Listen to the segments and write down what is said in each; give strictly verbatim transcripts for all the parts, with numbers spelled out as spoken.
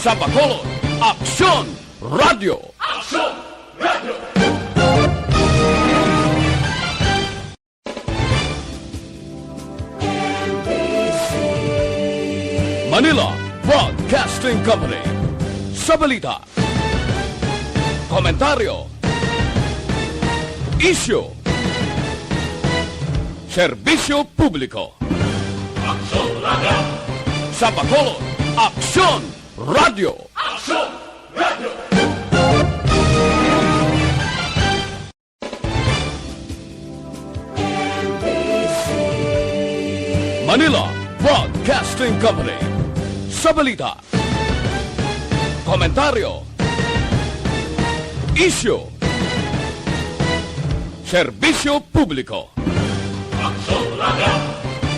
Sa Bacolod, Aksyon Radio. Aksyon Radio. Manila Broadcasting Company. Sa balita, komentaryo, isyu, serbisyo publiko. Aksyon Radio. Sa Bacolod, Aksyon Radio. Aksyon Radio. Manila Broadcasting Company. Sa balita, komentaryo, isyu, serbisyo publiko. Aksyon Radio.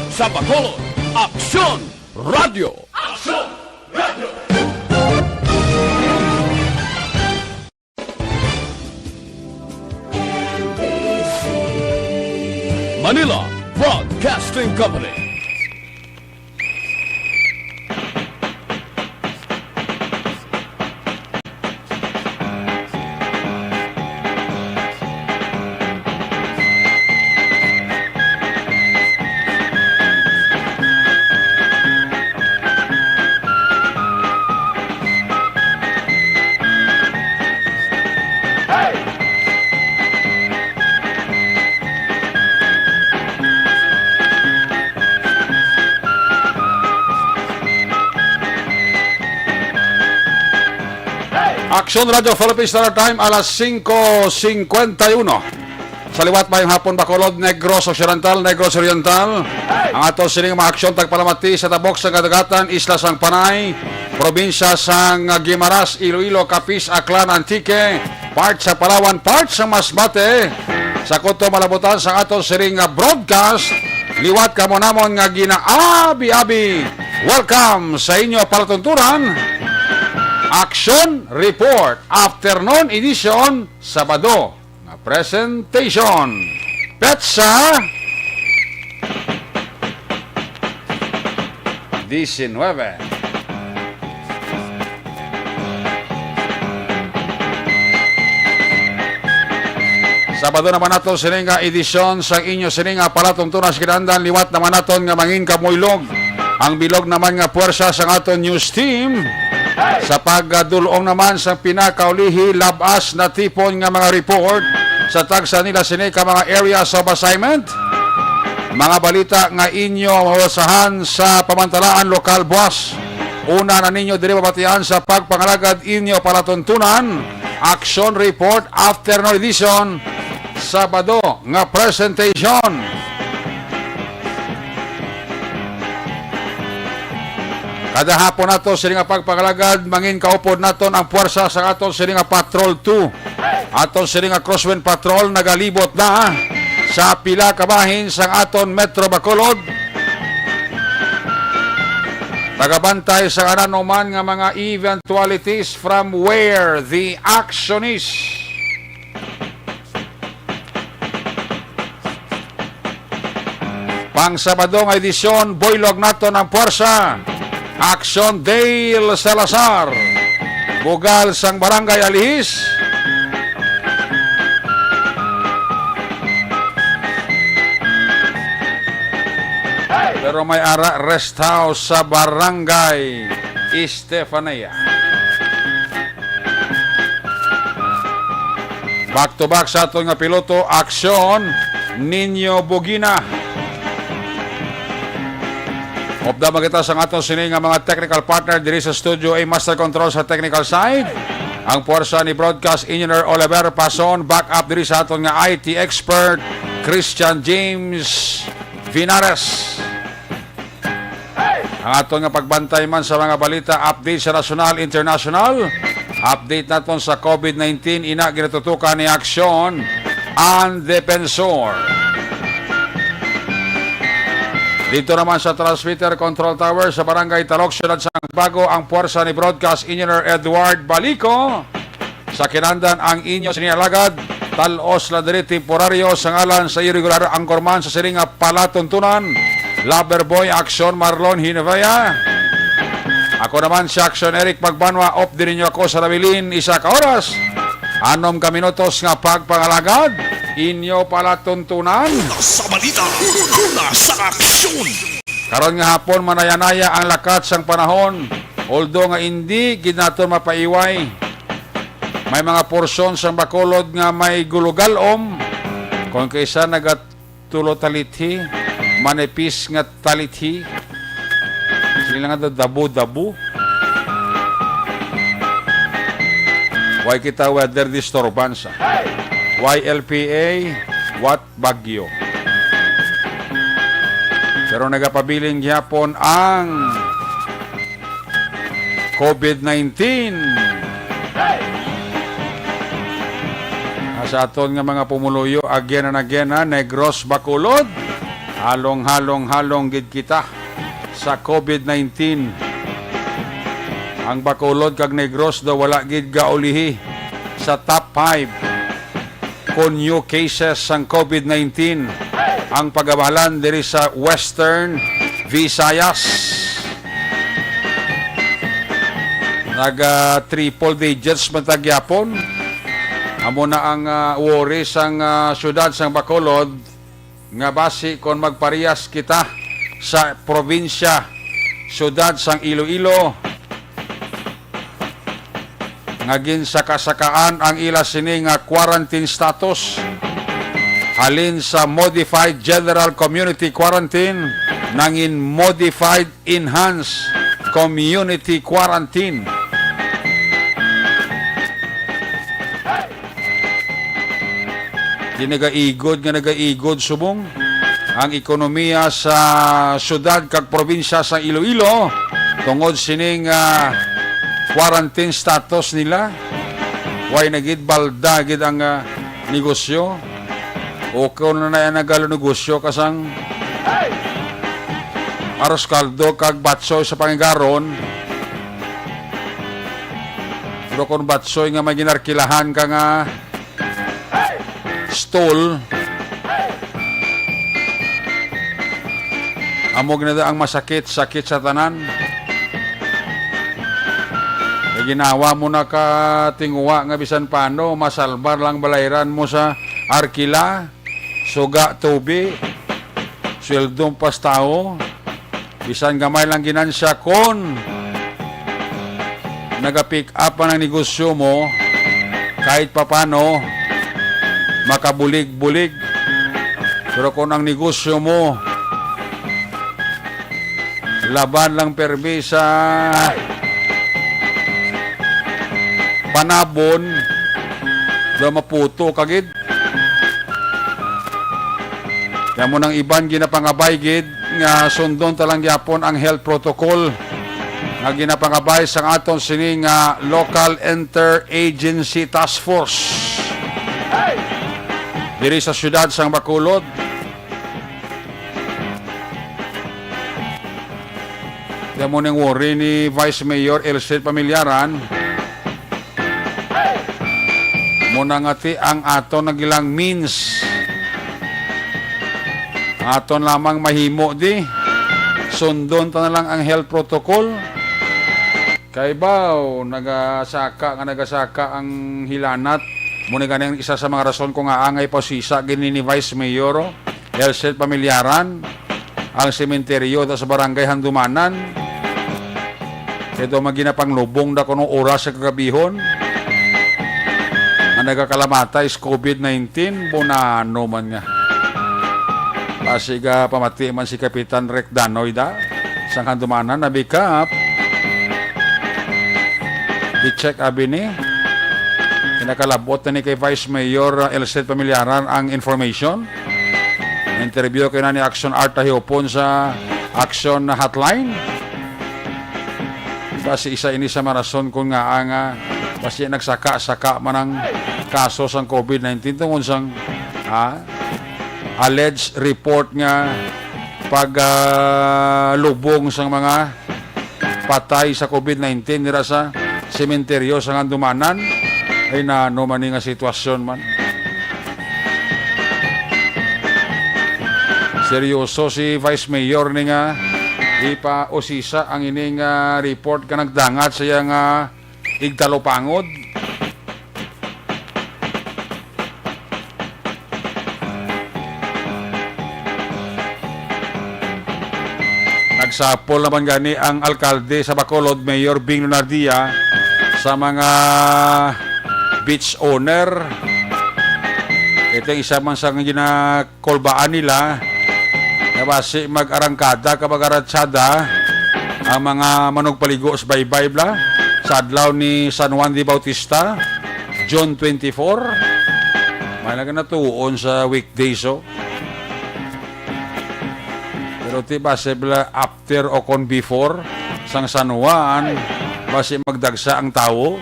Sa Bacolod, Aksyon Radio. Aksyon Radio. Manila Broadcasting Company. Aksyon Radio Philippine Standard Time, alas singko singkwenta y uno. Sa liwat, mayong hapon, Bacolod, Negros Occidental, Negros Oriental. Ang ato sining mga aksyon tagpalamati sa tabok sang kadagatan, isla sang Panay, probinsya sang Guimaras, Iloilo, Capiz, Aklan, Antique, part sa Palawan, part sa Masbate. Sa kuto malabutan sang ato sining nga broadcast, liwat kamo namon nga ginaabi-abi. Welcome sa inyo palatuntunan, Aksyon Report, Afternoon Edition, Sabado. Nga presentation. Petsa diecinueve. Sabado naman nato sini nga edisyon sa inyo sini nga palatuntunan sa kinahanglan. Liwat naman naton nga mangin kamuylog ang bilog naman nga puwersa sang aton news team sa pagdul-ong naman sa pinakaulihi lab-as natipon nga mga report sa tagsa nila sini ka mga areas of assignment. Mga balita nga inyo mabasahan sa pamantalaan lokal buwas. Una na ninyo diri mabatian sa pagpangalagad inyo palatuntunan. Action Report Afternoon Edition, Sabado nga presentation. Kada hapon nato sini nga pagpangalagad, mangin kaupod naton ang puwersa sa aton sini nga Patrol two. Aton sini nga Crosswind Patrol nagalibot na sa pila ka bahin sang aton Metro Bacolod. Tagabantay sa anuman nga mga eventualities from where the action is. Pang Sabado nga edisyon, buylog naton ang puwersa. Action Dale Salazar, bugal sang Barangay Alihis. Pero may ara rest house sa Barangay Estefania. Back to back sa aton nga piloto, aksyon, Nino Bugina. Upda man kita sa aton sini nga mga technical partner diri sa studio, A Master Control sa technical side. Ang puwersa ni Broadcast Engineer Oliver Pason, back up diri sa aton nga I T expert, Christian James Vinares. Ang aton nga pagbantay man sa mga balita, update sa nasyonal, international, update naton sa COVID nineteen, ina ginatutukan ni Aksyon ang Defensor. Dito naman sa Transmitter Control Tower sa Barangay Talok, Siyudad sang Bago, ang puwersa ni Broadcast Engineer Edward Balico. Sa kinahanglan ang inyo sini alagad, tal-os lang diri temporaryo sa ngalan sa iyo regular anchorman sa sini nga palatuntunan, Lover Boy Action Marlon Hinavea. Ako naman si Action Eric Pagbanwa, op din ninyo ako sa Rabilin, isa ka oras, anom ka minutos nga pagpangalagad, inyo palatuntunan. Una sa balita, una sa aksyon. Karon nga hapon, manayanaya ang lakat sang panahon, although nga indi gid naton mapaiway. May mga porsyon sang Bacolod nga may gulugalom, kon kaisa naga tulo talithi, manipis nga talithi. Sila nga dabo-dabo. Way kita weather disturbance, ah. Y L P A, what bagyo? Pero nagapabilin gyapon ang COVID nineteen. Ah, sa aton nga mga pumuluyo, again and again, ha, Negros, Bacolod, halong-halong-halong gid kita sa COVID nineteen. Ang Bacolod kag Negros daw wala gid gaulihi sa top five kon new cases sang COVID nineteen ang pagabalan diri sa Western Visayas. Naga triple digits man ta gyapon. Amo na ang, ah, worry sang, ah, syudad sang Bacolod, nga basi kon magparehas kita sa probinsya, syudad sang Iloilo, nga ginsakasakaan ang ila sini nga quarantine status, halin sa modified general community quarantine nangin modified enhanced community quarantine. Di nagaigod nga nagaigod subong ang ekonomiya sa syudad kag probinsya sa Iloilo tungod sining, ah, quarantine status nila. Way na gid, balda gid ang, ah, negosyo. O kung na, na nagalo negosyo kasang aros kaldo kag batsoy sa pangigaron. Pero kung batsoy nga may ginarkilahan ka nga stall, amo ginada ang masakit, sakit sa tanan. Kay ginawa mo na ka tinguha nga bisan paano, masalbar lang balayran mo sa arkila, suga tubi, sweldo pas tawo. Bisan gamay lang ginansya, kon naga-pick up man ang negosyo mo, kahit papano, makabulig-bulig. Pero kung ang negosyo mo, laban lang permi sa panabon, daw maputo ka gid. Kaya mo nang iban ginapangabay gid nga sundon ta lang gyapon ang health protocol nga ginapangabay sang aton sini nga Local Interagency Task Force diri sa siyudad sang Bacolod. Kaya mo ning worry ni Vice Mayor Elcid Pamilyaran. Mo na nga ti ang aton nagilang means. Aton lamang mahimo di. Sundon ta na lang ang health protocol. Kay baw, nagasaka nga nagasaka ang hilanat. Mo ni gani ang isa sa mga rason kung nga angay pa sisa gini ni Vice Mayor, oh. Elcid Pamilyaran, ang sementeryo ta sa Barangay Handumanan. Ito ang mga ginapanglubong da kuno oras sa kagabihon. Ang nagakalamatay is COVID nineteen, bunano man nga. Basi ga pamati man si Kapitan Rick Danoy da. Sang Handumanan, nabikap. Di-check abi ni. Kinakalabot na ni kay Vice Mayor, uh, Elcid Pamilyaran ang information. Interview kay na ni Action Art Tahiopon sa Action Hotline. Basi isa ini sa mga rason kung nga ang, ah, basi nagsaka-saka man ang kaso sang COVID nineteen tungod sang, ah, alleged report nga pag, ah, lubong sang mga patay sa COVID nineteen dira sa sementeryo sa Handumanan. Ay, nano man ni nga sitwasyon man. Seryoso si Vice Mayor ni nga Ipausisa ang ining, ah, report nga nagdangat sa iya nga igtalupangod. Nagsapol naman gani ang alkalde sa Bacolod, Mayor Bing Lunardia, sa mga beach owner. Ito ang isa man sa ginakulbaan nila nga basi mag-arangkada ka mag-aratsada ang mga manugpaligo sa baybay bla sa adlaw ni San Juan de Bautista, June twenty-four. May na natuon sa weekdays, oh. Pero ti base bla after o kon before sang San Juan, basi magdagsa ang tawo.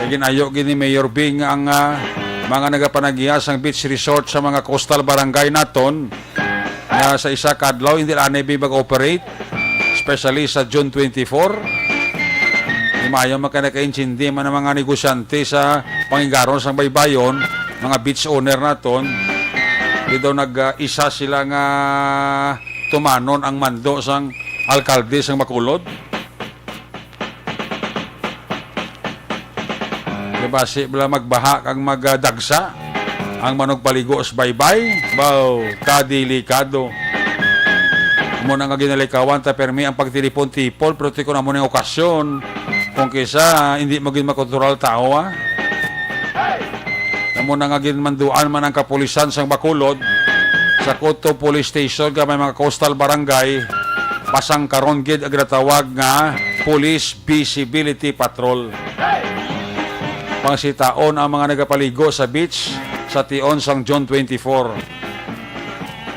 Kay ginayo gid ni Mayor Bing ang, ah, mga nagapanagiya sang beach resort sa mga coastal barangay naton nga sa isa ka adlaw hindi lang bi mag-operate, especially sa June twenty-four. Di maayo man kay nakaintindi man ang mga negosyante sa pangigaron sang baybayon, mga beach owner naton. Di daw nag-isa sila nga tumanon ang mando sang alkalde sang Bacolod. Di basi bala magbaha kag magdagsa ang manugpaligo sa baybay? Baw, kadelikado. Amo na nga ginalikawan ta permi ang pagtilipon-tipon, pero ti kun amo ning okasyon, kung kisa, hindi mo gid makontrol tao, ah. Amo na nga ginmanduan man ang kapulisan sang Bacolod sa Coto Police Station nga may mga coastal barangay, pasangkaron gid ang ginatawag nga Police Visibility Patrol. Pangsitaon ang mga nagapaligo sa beach sa tion sang June twenty-four.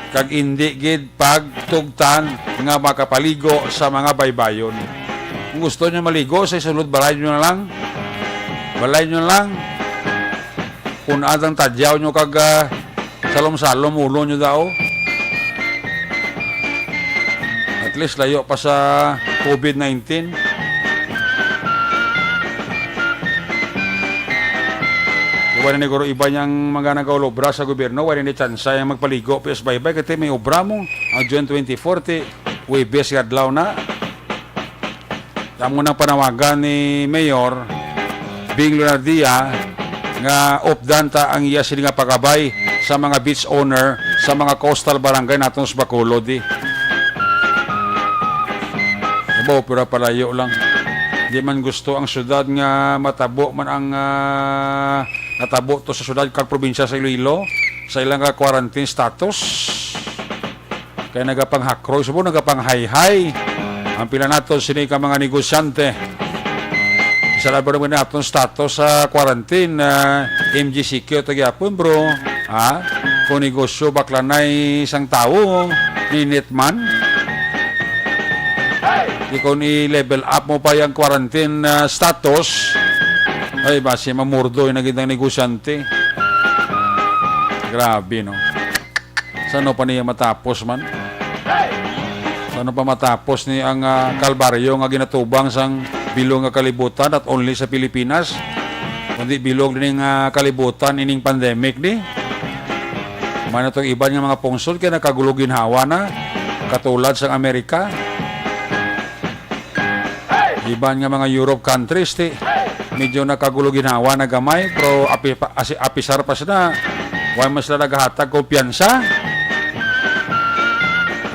Kag indi gid pagtugtan nga makapaligo sa mga baybayon. Kung gusto nyo maligo, sa sulod balay nyo na lang. Balay nyo na lang. Kung adang tadyaw nyo kag, ah, salom-salom ulo nyo daw. At least layo pa sa COVID nineteen. Wala ni guro iba niyang mga nagaulobra sa gobyerno, wala ni tsansa yang magpaligo pa sa baybay, kay may obra mo ang June twenty-four, ti Huwebes nga adlaw na. Amo nang panawagan ni Mayor Bing Lunardia nga updan ta ang iya sini nga pagabay sa mga beach owner sa mga coastal barangay naton sa Bacolod, eh. Abo, pero palayo lang. Di man gusto ang syudad nga matabo man ang, ah, natabo to sa syudad kag probinsya sa Iloilo sa ilang nga quarantine status. Kay nagapanghakroy, subo nagapanghayhay ang pila naton sini ka mga negosyante. Isa na ba naman aton status sa quarantine, ah, M G C Q to gyapon, bro? Ha? Kung negosyo, baklanay sang tawo, ninit man. Di kung i-level up mo pa yung quarantine, ah, status, ay, basi mamurdo yung naging negosyante. Grabe, no? Sano pa niya matapos man? Sano pa matapos ni ang, ah, kalbaryo nga ginatubang sang bilog nga kalibutan, not only sa Pilipinas, kundi bilog din nga kalibutan ining pandemic ni? May na tong iban nga mga pungsod kay nakagulo ginhawa na, katulad sang Amerika. Iban nga mga Europe countries, ti, medyo nakagulo ginhawa na gamay, pero api-, pa-, asi-, apisar pa sila. Wala man sila nagahatag kumpiyansa.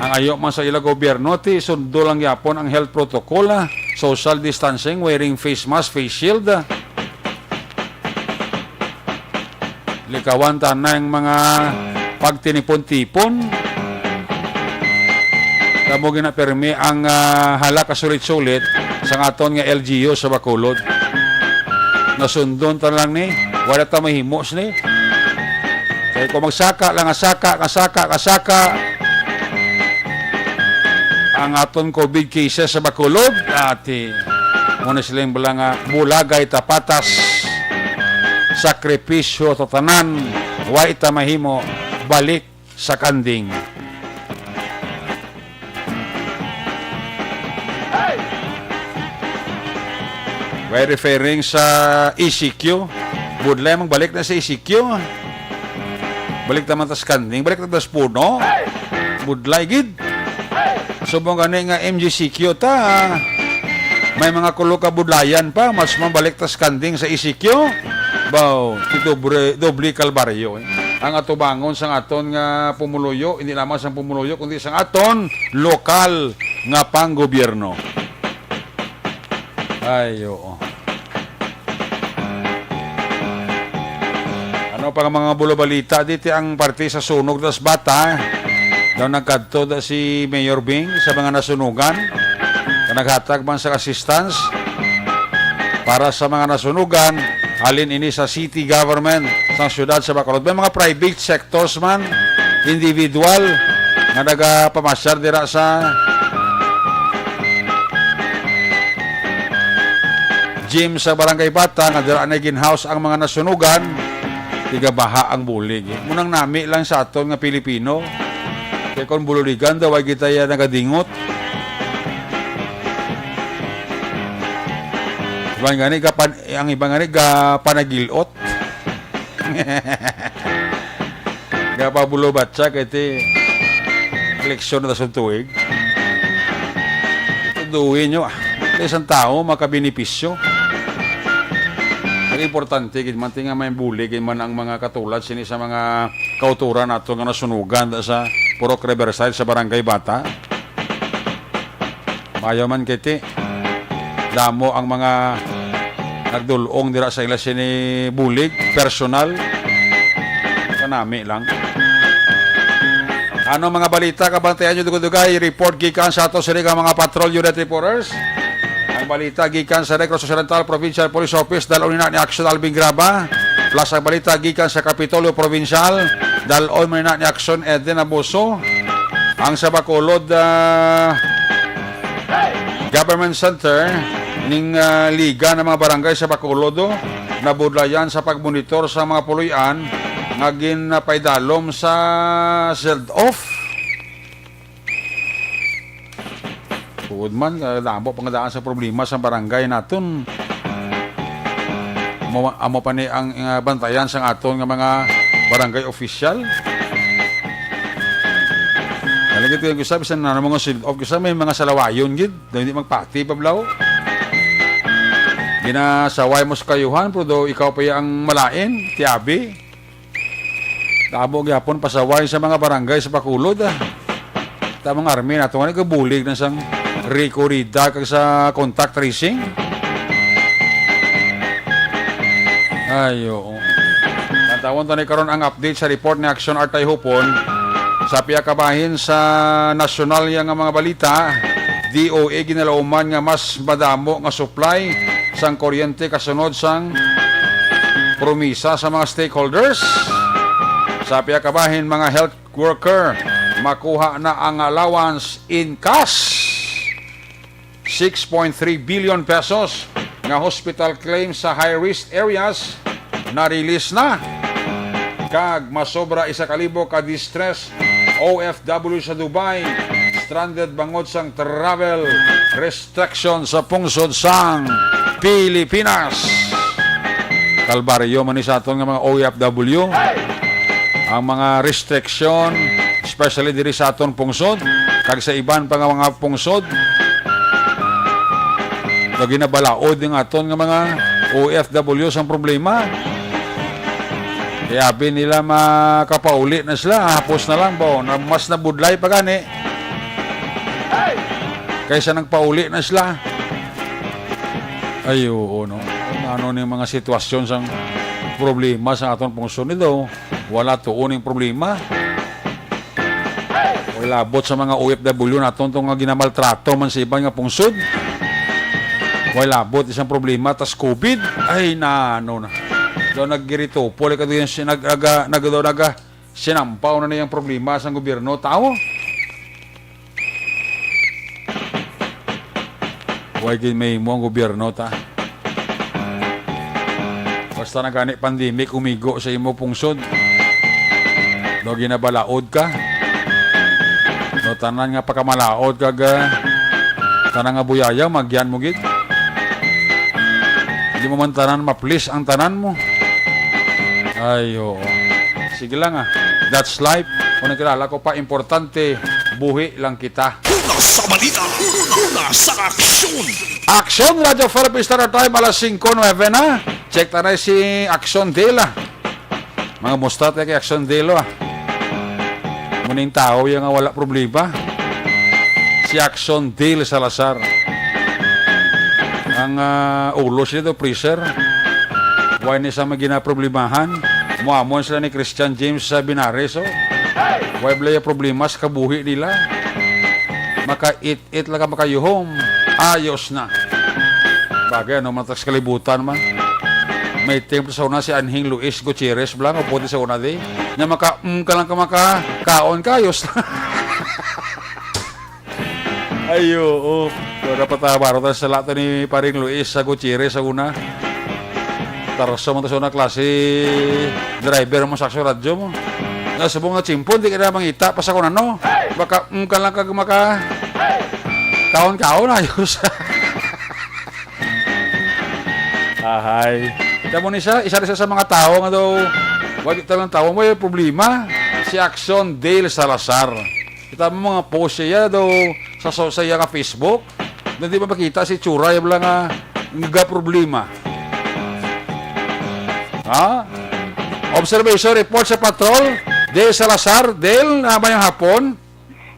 Ang ayo man sa ila gobyerno, ti, sundo lang yapon ang health protocol, ah, social distancing, wearing face mask, face shield, ah. Likawan ta na ang mga pagtinipon-tipon. Kamo ginapermi ang, ah, hala ka sulit-sulit sa aton nga L G U sa Bacolod. Nasundon ta lang ni, wala ta mahimo sini. Kay kung magsaka lang nga saka, nga saka, nga saka, ang aton COVID cases sa Bacolod, ati, muna silang bala nga bulagay tapatas, sakripisyo tatanan, wa ita mahimo, balik sa kanding. By referring sa E C Q, budlay magbalik na sa E C Q. Balik naman tas kanding, balik na tas puno. Budlay gid. Subong gani nga M G C Q ta, may mga kulo ka budlayan pa, mas mabalik tas kanding sa E C Q. Baw, ti dobre, doble kalbaryo, eh. Ang atubangon sang aton nga pumuluyo, hindi lamang sang pumuluyo, kundi sang aton lokal nga panggobyerno. Ay, oo. Ano pa nga mga bulo-balita? Diti ang parte sa sunog das bata. Daw nagkadto da si Mayor Bing sa mga nasunugan. Nga naghatag man sa assistance para sa mga nasunugan. Halin ini sa city government sa siyudad sa Bacolod. May mga private sectors man, individual, nga nagapamasyar dira sa gym sa Barangay Bata, nga dira na ginhouse ang mga nasunugan, tigabaha ang bulig. Munang nami lang sa aton nga Pilipino. Kay kung bululigan daw, ay kita ya nagadingot. Iban gani, gapan, ang iba gani, gapanagilot. Gapabulobat siya kay ti eleksyon na sa tuig. Tuduhin nyo, ah. Kay isang tao makabenepisyo. Ang importante, gid man, ti nga may bulig, gid man ang mga katulad sini sa mga kauturan nato nga nasunugan sa Purok Riverside sa Barangay Bata. Maayo man kay ti, damo ang mga nagdul-ong dira sa ila sini bulig, personal. Kanami lang. Ano mga balita, kabantayan nyo dugay-dugay? Report gikan sa ato sini nga mga patrol unit reporters. Ang balita gikan sa Negros Occidental Provincial Police Office, dal-on ina ni Action Alvin Graba. Plus ang balita gikan sa Kapitolyo Provincial, dal-on man ina ni Action Eden Abuso. Ang sa Bacolod, ah, Government Center ning, ah, Liga ng mga Barangay sa Bacolod, oh, nabudlayan sa pagmonitor sa mga puloy-an nga ginapaidalom sa sealed off. Tuod man, ah, damo pa nga daan sa problema sa barangay naton. Amo, amo pa ni ang, ah, bantayan sang aton nga mga barangay official. Talaga, ito yung isa, bisan na mga sealed off, isa may mga salawayon gid, daw hindi magpati, pablaw. Ginasaway mo sa kayuhan, pero daw ikaw pa ang malain, ti abi. Tabo gyapon pasaway sa mga barangay sa Bacolod, ah. Ta mga army nato nga nagabulig na sang rekorida kag sa contact tracing. Ay, oo. Tantawon ta ni karon ang update sa report ni Action Artay Hupon. Sa pihak kabahin sa nasyonal ya nga mga balita, D O A ginalauman nga mas madamo nga supply sang kuryente kasunod sang promisa sa mga stakeholders. Sa pihak kabahin, mga health worker makuha na ang allowance in cash. Six point three billion pesos nga hospital claim sa high-risk areas na-release na. Kag masobra isa ka libo ka distress O F W sa Dubai stranded bangod sang travel restriction sa pungsod sang Pilipinas. Kalbaryo man ni sa aton nga mga O F W. Ang mga restriction, especially diri sa aton pungsod, kag sa iban pa nga mga pungsod, nga ginabalaod ning aton nga mga O F W sang problema. Kaya abi nila makapauli na sila, hapos na lang ba, na mas nabudlay pa gani. Kaysa nagpauli na sila. Ay, oo, no? Ano ni mga sitwasyon sang problema sa aton pungsod nito? Wala tuon ning problema. Wala labot sa mga O F W naton to nga ginamaltrato man sa iban nga pungsod. Wala labot isang problema tas COVID. Ay, na, ano na. Daw naggiritupol, ikaw yung si-, nag-, aga-, nag-, daw naga-, sinampaw na niyang problema sa gobyerno. Tao? Way gid may imo ang gobyerno, ta. Basta na gani pandemic, umigo sa imo pungsod. No, ginabalaod ka. No, tanan nga pakamalaod kag, ah, tanan nga buyaya, magyan mo gid. Hindi mo man tanan ma-please ang tanan mo. Ay, oo. Sige lang, ah. That's life. Kung nakilala ko pa, importante, buhi lang kita. Sa balita, una sa aksyon. Aksyon, Radyo Philippine Standard Time, alas singko nuwebe na. Check ta na si Aksyon Dela. Mga musta tayo kay Aksyon Dela, ah. Muning tao yung nga wala problema. Si Aksyon Dale Salazar. Ang, ah, ulo sila do, freezer. Why ni sa may ginaproblemahan? Muamon sila ni Christian James sa Binares, oh. Why bala yung problema sa kabuhi nila? Maka-it-it lang ka makayuhom. Ayos na. Bagay, ano, matas kalibutan man. May tempo sa una si Anhing Luis Gutierrez bala, nga puti sa una di. Nya maka, mm, ka lang ka maka, kaon ka, ayos na. Ay, oo. So, dapat, ah, baro ta sa lato ni Paring Luis sa Gutierrez sa una. Tarso mo to sa una, klase driver mo sa Aksyon Radyo mo. Nga subong nga chimpon, di ka na mangita pa sa kung ano. Baka, mm, ka lang kag maka kaon-kaon, ayos. Ahay. Tamo ni siya, isa, isa sa mga tao nga daw, wag talang tao, may problema. Si Aksyon Dale Salazar. Kita mo mga post siya daw sa, sa, sa iya nga Facebook. Na di ba makita si Churay bala nga nga problema? Ha? Observation report sa patrol. Dale Salazar, Dale, na mayang hapon.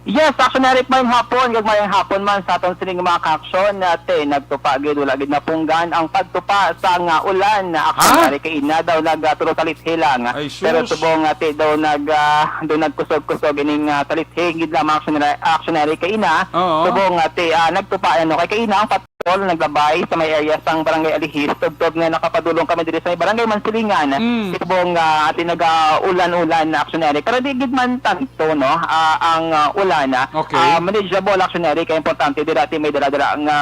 Yes, Aksyon Eric, mayang hapon, kag mayang hapon man sa aton sining mga kaaksyon. Ate, nagtupa gid, wala gid napunggan ang pagtupa sa nga ulan. Aksyon Ha? Eric, kay ina daw nagatulo sa lithi lang. Ay, Pero sus. Subong, ate, daw nag, ah, daw nagkusog-kusog ining, ah, sa lithi gid lamang, Aksyon Eric, Aksyon Eric, kay ina. Oo. Subong, ate, ah, nagtupa, ano, kay kaina ang patrol naglabay sa may area sang Barangay Alihis, tubtob nga nakapadulong kami diri sa may Barangay Mansilingan. Mm. Subong, ah, ate, nag-, ah, ulan-ulan na, Aksyon Eric. Pero di gid man tanto, no, ah, ang, ah, ulan, ah. Okay. Ah, manageable, Aksyon Eric, kay importante dira, ate, may dala-dala nga,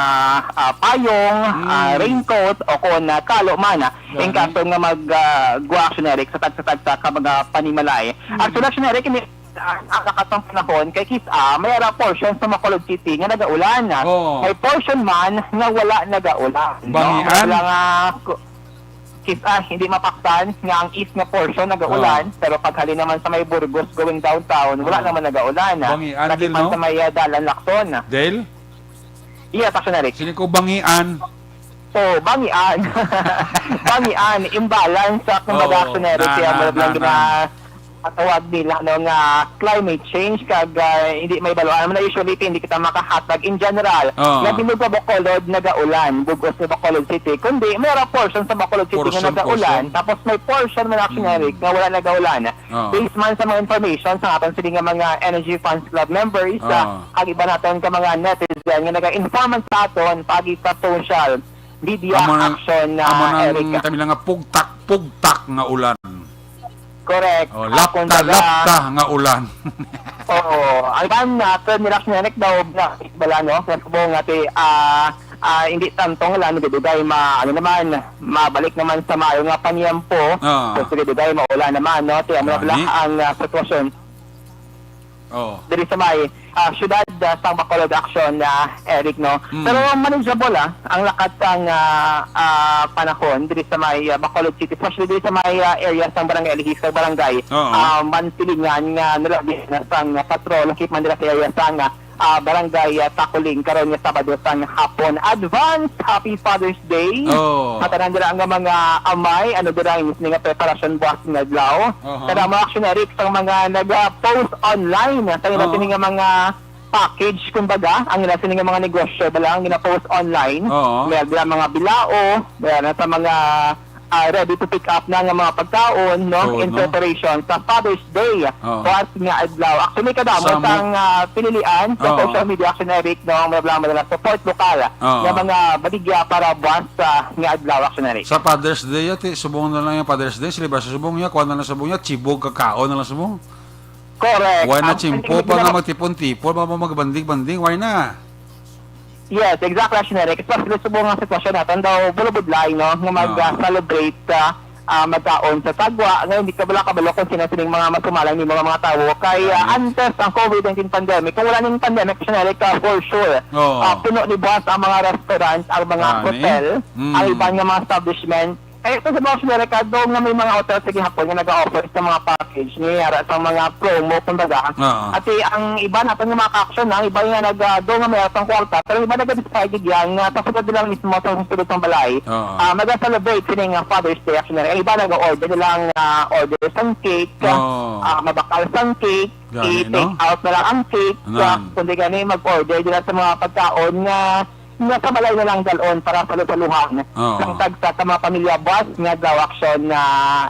ah, payong, Mm. ah, raincoat, o kon, ah, talo man, ah, in Gani. kaso nga mag, ah, gwa, Aksyon Eric, sa tagsa-tagsa ka mga panimalay. Mm. Actually, Aksyon Eric, ini, ah, ang nakatang panahon, kay kis-, ah, may ara portion sa Bacolod City nga nagaulan. Oo. May portion man nga wala nagaulan, no? Bangian? Wala nga, ku-, kis-, ah, hindi mapaktan nga ang east nga portion nagaulan, Oo. pero paghalin naman sa may Burgos going downtown, wala Oo. naman nagaulan. Bangian Lagi din, man no? sa may, ah, Dalan Lacson. Dale? Yes, Aksyon Eric. Sini ko bangian. Oh, bangian. Bangian, imbalance sa, kumbaga, Oo, Aksyon Eric, na, kaya na, mo lang na, gina-, na. Ang tawag nila, no, nga climate change, kag, ah, hindi may baluan. Naman na usually, hindi kita makahatag in general. Oo. Nga bilog nga Bacolod, nagaulan, bugos nga Bacolod City. Kundi, may ra portion sa Bacolod City nga Portion, nagaulan. portion. Tapos may portion man, Aksyon Mm. Eric, nga wala nagaulan. Oo. Based man sa mga information sa aton sini nga mga Energy Fans Club members, Oo. ah, ang iba naton ka mga netizen nga naga-inform man sa aton pagi sa social media Amo na, action na amo na ang Eric. Kami lang nga pugtak, pugtak nga ulan. Correct. Oh, Ah, lapta, kumbaga, lapta nga ulan. Oo. Ang kan, ah, kan nila Eric daw na bala, no? Sa subong nga ti, ah, ah, hindi tanto nga lang dugay ma-, ano naman, mabalik naman sa maayo nga panyempo. Ah. So, sige, dugay maulan naman, no? Ti, amo na bala Gani. ang, ah, sitwasyon. Oh. Diri sa may, ah, siyudad, ah, sang Bacolod Action, ah, Eric, no? Mm. Pero manageable, ah, ang lakat sang, ah, ah, panahon diri sa may, ah, Bacolod City, especially diri sa may, ah, area sang Barangay Alihis, sa barangay, Oo. ah, Mansilingan nga nalabi na sang patrol, nakit man nila sa area sang, ah, ah, Barangay, ah, Takuling karon nga Sabado sang hapon. Advance Happy Father's Day. Oh. Sa tanan dira nga mga amay, ano dira ang inyong nga preparasyon buwas nga adlaw? Aha. Kada mga Action Eric sa mga nag-post online sa ilang Oo. sini nga mga package, kumbaga, ang ilang sini nga mga negosyo, bala ang gina-post online. Oo. May dira mga bilao, may na sa mga, ah, ready to pick up na nga mga pagkaon, no, Oo, in no? preparation sa Father's Day, Oo. buwas nga adlaw. Actually, kadamo Sa mo- sang, ah, pinilian sa Oo. social media, Action Eric, no, may bala, may support lokal Oo. nga mga baligya para buwas, ah, nga adlaw, Action Eric. Sa Father's Day, ati, subong na lang yung Father's Day, sila ba sa subong niya, kuha na lang subong niya, chibog, kakaon na lang subong. Correct. Why na Ang chimpo pa nga magtipon-tipon, ba, ba, magbanding-banding, why na? Yes, exactly, Action Eric. Especially subong nga sitwasyon natin daw, bulubudlay, no, nga mag, Oo. ah, celebrate sa, ah, magkaon sa sagwa. Ngayon, di ka bala kabalo kung sino sining mga masumalang ni mga, mga tawo. Kay, ah, Right. antes ang covid nineteen pandemic, kung wala ning pandemic, Action Eric, ah, for sure, Oo. ah, puno ni buwas ang mga restaurant, ang mga Gani. hotel, Mm. ang iban nga mga establishment, Kaya ito sa mga Amerika, doon nga may mga hotel sa gihapon nga nag-offer sa mga package, ni ara sa mga promo, kumbaga. Oo. Ati ang iba natin nga mga ka-action, ang iba nga nag, ah, doon nga may atang kwarta, pero ang iba nag-decide yan nga sa sulod nila mismo sa sulod ng balay. Oo. Ah, mag-celebrate sila nga Father's Day, actually. Ang iba nag-order nilang, ah, order sang cake, Oo. ah, mabakal sang cake, Gani, i-take no? out na lang ang cake, Anan. ah, kundi gani mag-order nila sa mga pagkaon nga nga sa balay na lang dalon para salusaluhan Oo. sang tagsa sa mga pamilya, boss, nga daw action na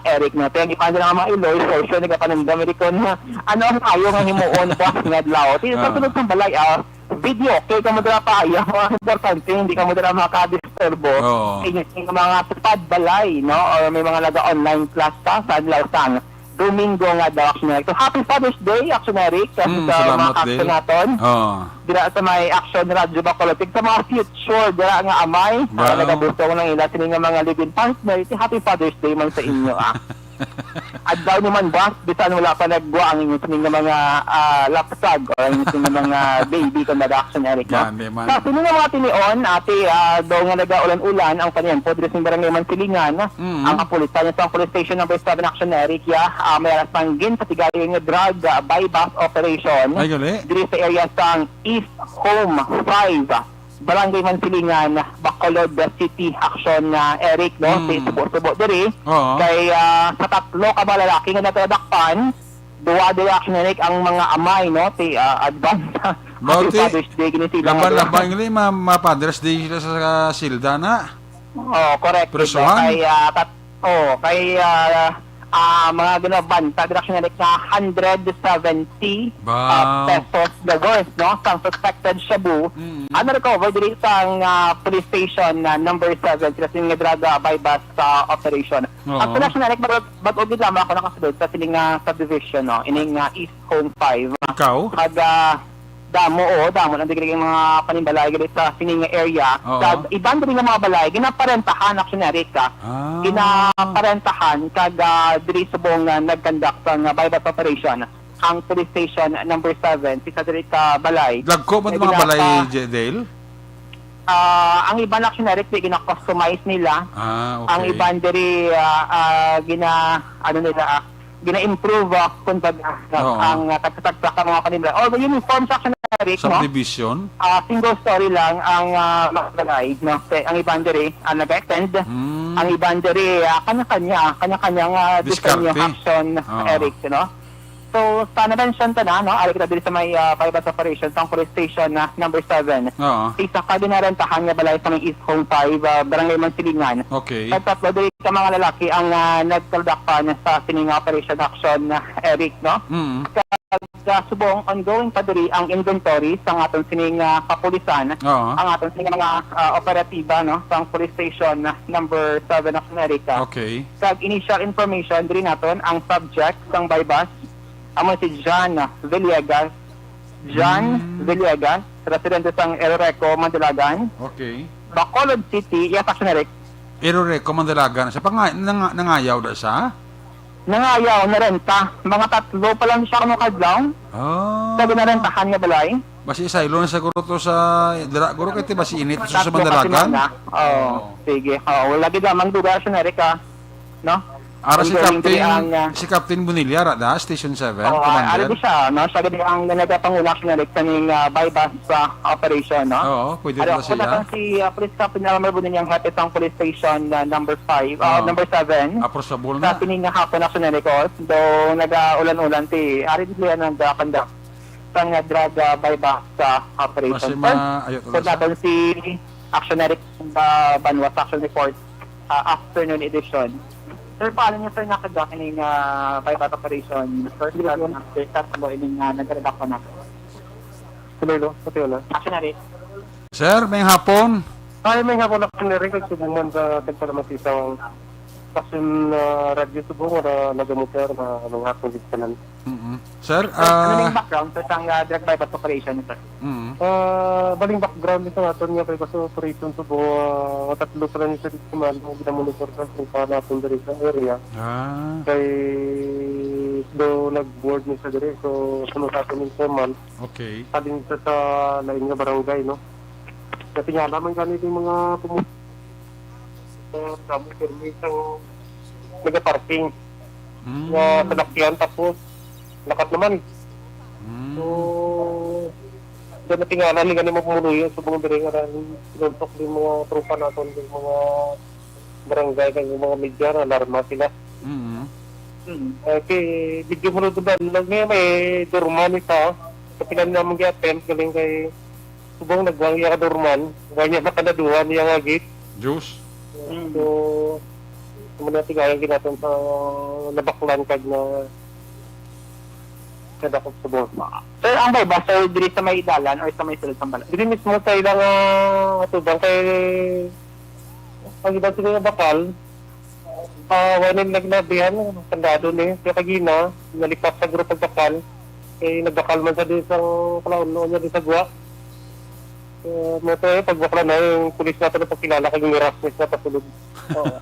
Eric, no? Kaya gipanda nga mga iloy, social, nagapanumdum, Eric, kung ano ang ayo nga himuon, boss, nga adlaw. Di sa Oo. sulod sang balay, ah, video, kay kamo dira pa, ayaw, mga importante, hindi kamo dira makadisturbo. Oo. Kay yung mga tupad balay, no? Or may mga naga-online class pa sa adlaw sang Domingo nga daw, actually. So, happy Father's Day, actually, Eric, kasi Mm, sa mga salamat, kaksa Dale. naton. Oo. Dira sa may Action Radio Bacolod, sa mga future dira nga amay, Wow. nga nagabusong ng ila sini nga mga living partner, si happy Father's Day man sa inyo, ah. Adlaw ni man, boss, bisan wala pa naggwa ang inyo sini nga mga, ah, lapsag o ang inyo sini nga mga baby, kung baga, action, Eric, no? Gani man. Sa sini nga mga tinion, ati, ah, daw nga nagaulan-ulan ang paniyempo diri sa Barangay Mansilingan, Mm. ang kapulisan sa police station number seven, action, Eric, ya, ah, may alas panggin sa tigayon nga drug, ah, buy-bust operation Ay, gali. diri sa area sang East Home five, Barangay Mansilingan, Bacolod City, action, ah, Eric, no? Hmm. Sa subo-subo diri. Oo. Kay, ah, sa tatlo ka mga lalaki nga nagkadakpan, duwa diri, action, Eric, ang mga amay, no? Ti, ah, advance. Happy Father's Day, gini sila nga duha. Laban-laban, gali, ma-, ma-Father's Day sila sa, sa silda na. Oh, correct. Presohan? Kay, ah, tat-, oh, kay, ah, ah, mga ginabanta, dira siya na hundred seventy, ah, Wow. pesos the worth, no? Sang suspected shabu. Mm. Ang na-recover diri sang, ah, police station na number seven, sila sini nga drug, ah, buy-bust, ah, operation. Oo. Actually, actually, Eric, bag-, bag-o gid lamang ako nakasulod sa sining, ah, subdivision, no? Ining, ah, East Home five. Ikaw? Pag, ah, Damo, oo, damo lang digri ang mga panimbalay diri sa sining nga area. Oo. Kag iban diri nga mga balay, ginaparentahan, actually, Eric, ah. Ah. Ginaparentahan kag, ah, diri subong nga nag-conduct sang, ah, buy-bust operation ang police station number seven, isa diri ka balay. Dagko man Nga mga balay, ginapa- J-, Dale? Ah, ang iban, actually, Eric, di gina-customize nila. Ah, okay. Ang iban diri, ah, ah, gina-, ano nila, ah, gina-improve, ah, kumbaga, Oo. ang, ah, tagsa-tagsa ka mga panimbalay. Although uniform sa action, Eric, no? Subdivision? Ah, single story lang ang, ah, mga balay, no? Kay ang iban diri, ah, nag-extend. Mm. Ang iban diri, ah, kanya-kanya, kanya-kanya nga disenyo Diskarte. action, Oo. Eric, no? So, sa na-mention ta na, no? Ari kita diri sa may, ah, buy-bust operation sa police station na number seven. Oo. Isa ka ginarentahan nga balay sa may East Home five, ah, Barangay Mansilingan. Okay. At tatlo diri ka mga lalaki ang, ah, nagkaldakpan sa sining operation action, ah, Eric, no? Mm. Kag, ah, subong ongoing pa diri ang inventory sa aton sining, ah, kapulisan, Oo. ang aton sining mga, ah, operatiba, no, sa police station, ah, number seven of America. Okay. Kag initial information diri naton ang subject sang buy-bust amo si John Villegas. John Hmm. Villegas, residente sang Eroreco, Mandalagan. Okay. Bacolod City, yes, action, Eric. Eroreco, Mandalagan. Sa panga-, nanga-, nangayaw da sa? Nangayaw, narenta. Mga tatlo pa lang siya kuno kadlaw. Ah. Sa ginarentahan nga balay. Basi isaylo na siguro to sa dira, guro, kay ti basi init sa Tatlo ka Mandalagan. semana. Oo. Oo. Sige. Oo, wala gid lamang duda, Sir Eric, ah. No? Ara si Ongoing Captain, diri ang, ah, si Captain Bonilla, ra da, Station seven, Oo, Commander. Ari di siya, no? Siya gid ang nagapanguna, Sir Eric, sa ning, ah, buy-bust, ah, operation, no? Oo, pwede Ari, na ako siya. na si, ah, Police Captain Elmer Bonilla, ang hepe sang police station, ah, number five, ah, Oo. number seven. Approachable Sa na. sining nga hapon, Sir Eric, oh. Though nagaulan-ulan, ti, ari di siya nagakanda. Sang, ah, drug, ah, buy-bust, ah, operation. Basi Sir, ma-, ayo, kung sir. naton si Action Eric, ah, Banwa sa Action Report, ah, afternoon edition. Sir, paano niyo, sir, nakadya kining, ah, buy-bust operation? First time na, first time mo ining, ah, nagkadakwa na. Hello, hello. Pati wala. Action Eric. Sir, may hapon. Ay, may hapon ako, Sir Eric. Nagsubuman sa tagpalamat isang Action, ah, Radyo Subong, wala nagamutar na mga hapon dito sa nan-, Mm-mm. Sir, Sir, ano ah, yung background, sir, sang, ah, drug buy-bust operation, sir? Mm. Ah, baling background nito naton nga kay basta operation to, ah, tatlo pa lang sa dito man, ang ginamonitor sa kung paano natin diri sa area. Ah. Kay do nag-board ni sa diri, so sunod sa aton informant. Okay. Sa din sa, sa lain nga barangay, no? Kasi nga naman ganito yung mga pumu- Damo pirmi sang nagaparking Mm. nga salakyan, tapos lakat naman. Mm. So, doon natingala ni gani mo pumuluyo sa mga diri nga pinuntok din mga tropa naton, din mga barangay, kag mga media, alarma sila. Mm. Mm. Eh, kay medyo mo doon, may, may dorman isa, sa pinag naman gi-attempt, galing kay subong nagwang iya ka dorman, wala niya makanaduhan iya nga gate. Diyos. Mm. So, amo na tigayan ginaton sa nabaklan kag na kadakop sa bulsa. Sir, ang bay ba, sir, diri sa may dalan or sa may sulod sang balay? Diri mismo sa ilang, ah, atubang kay ang iba sila nga bakal, ah, wala nila naglabihan, kandado ni, kaya kagina, nalipat sa grupo bakal, kay nagbakal man sa di sa kalaon-on niya di sa guwa. Eh, mo to eh, pagbakla na yung pulis natin ang pagkilala kag miras na sa pasulod. Oo.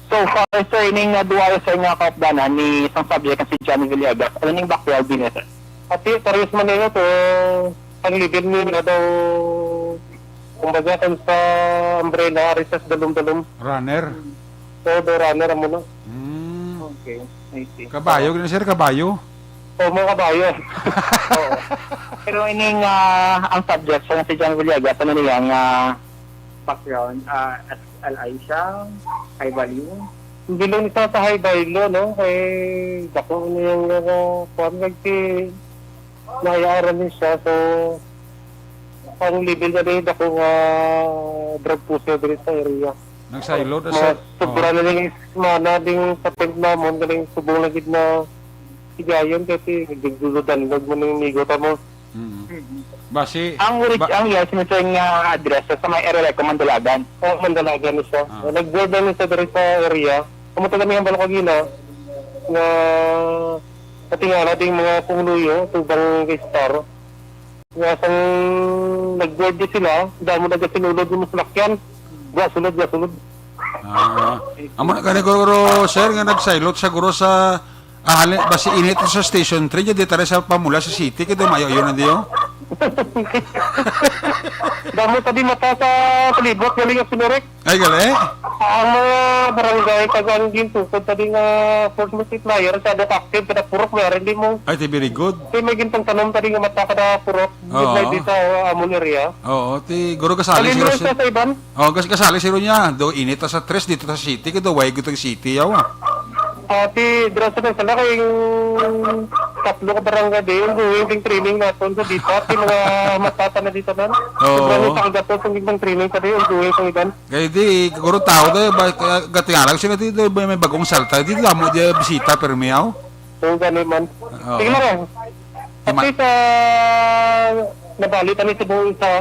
So far, sir, ining, uh, duwa, sir, nga kaupdanan ni isang subject nga si Johnny Villegas, ano ning background din, sir? Ati, parehas man nila to, ang level nila daw, kumbaga, kung sa umbrella, ari sa dalom-dalom. Runner? Oo, daw runner, amo na. Mm. Okay, I see. Kabayo, Oo. Gani, sir, kabayo? Oo, mga kabayo. Oo. Pero ining, ah, ang subject sa si John Villegas, ano niya nga background? Ah, S L I siya? High value? Hindi lang siya sa high value, no? Kay dako na yung, uh, kuwan, nagsi-, nayaran din siya. So, ang level na rin dako nga drug pusher diri sa area. Nagsaylod na Mga siya. Sobra Oo. na rin, mga na din sa tent namon, galing subong na gid na sigayon, kasi nagdugdudan, wag mo nang migo ta mo. Mm. Mm. Basi, Ang orig-, ba- ang iya, sino sa nga address sa may area ko, Mandalagan. Oh, Mandalagan ni siya. Ah. Nag-board na ni siya diri sa area. Kamo taga may hambal ko gina nga katingala ding mga pumuluyo, tubang kay Star. Nga sang nag-board di sila, damo nagasinulod yung salakyan. Gasulod, gasulod. Ah. Amo na gani, guro, sir, nga nagsaylod sa guro sa, ah, hali-, basi init sa Station three, di tara sa pamula sa city, kay dumayo yun na diyo. Damo pa di mata sa palibot, galing ang sinurek. Ay, gali? Ang mga barangay, kag ang gintukod pa di nga force multiplier, sa ada active, kada purok, may R and D mo. Ay, ti very good. Kay may gintang tanom pa di nga mata kada purok, Oo. Di sa amon area. Oo, ti, guro kasali Alin siguro mo si sa, sa iban? Oh, kas-, kasali siguro niya. Do init ta sa tres, dito sa city, kay do way gutang city, yaw, ah. Ah, ti, dira sa sala kay tatlo ka barangay di, ongoing ding training naton sa dita, ti mga matata na dita na. Oo. Sobra ni sa kagatos ang ibang training sa di, ongoing sa iban. Kay di, guro tao di, ba, ka-, gatigalag sila di, di, may, may bagong salta, di, damo di, bisita, permi, yaw. So, gani man. Oo. Sige lang, eh. Ima- At least, ah, nabali kami sa buong isa.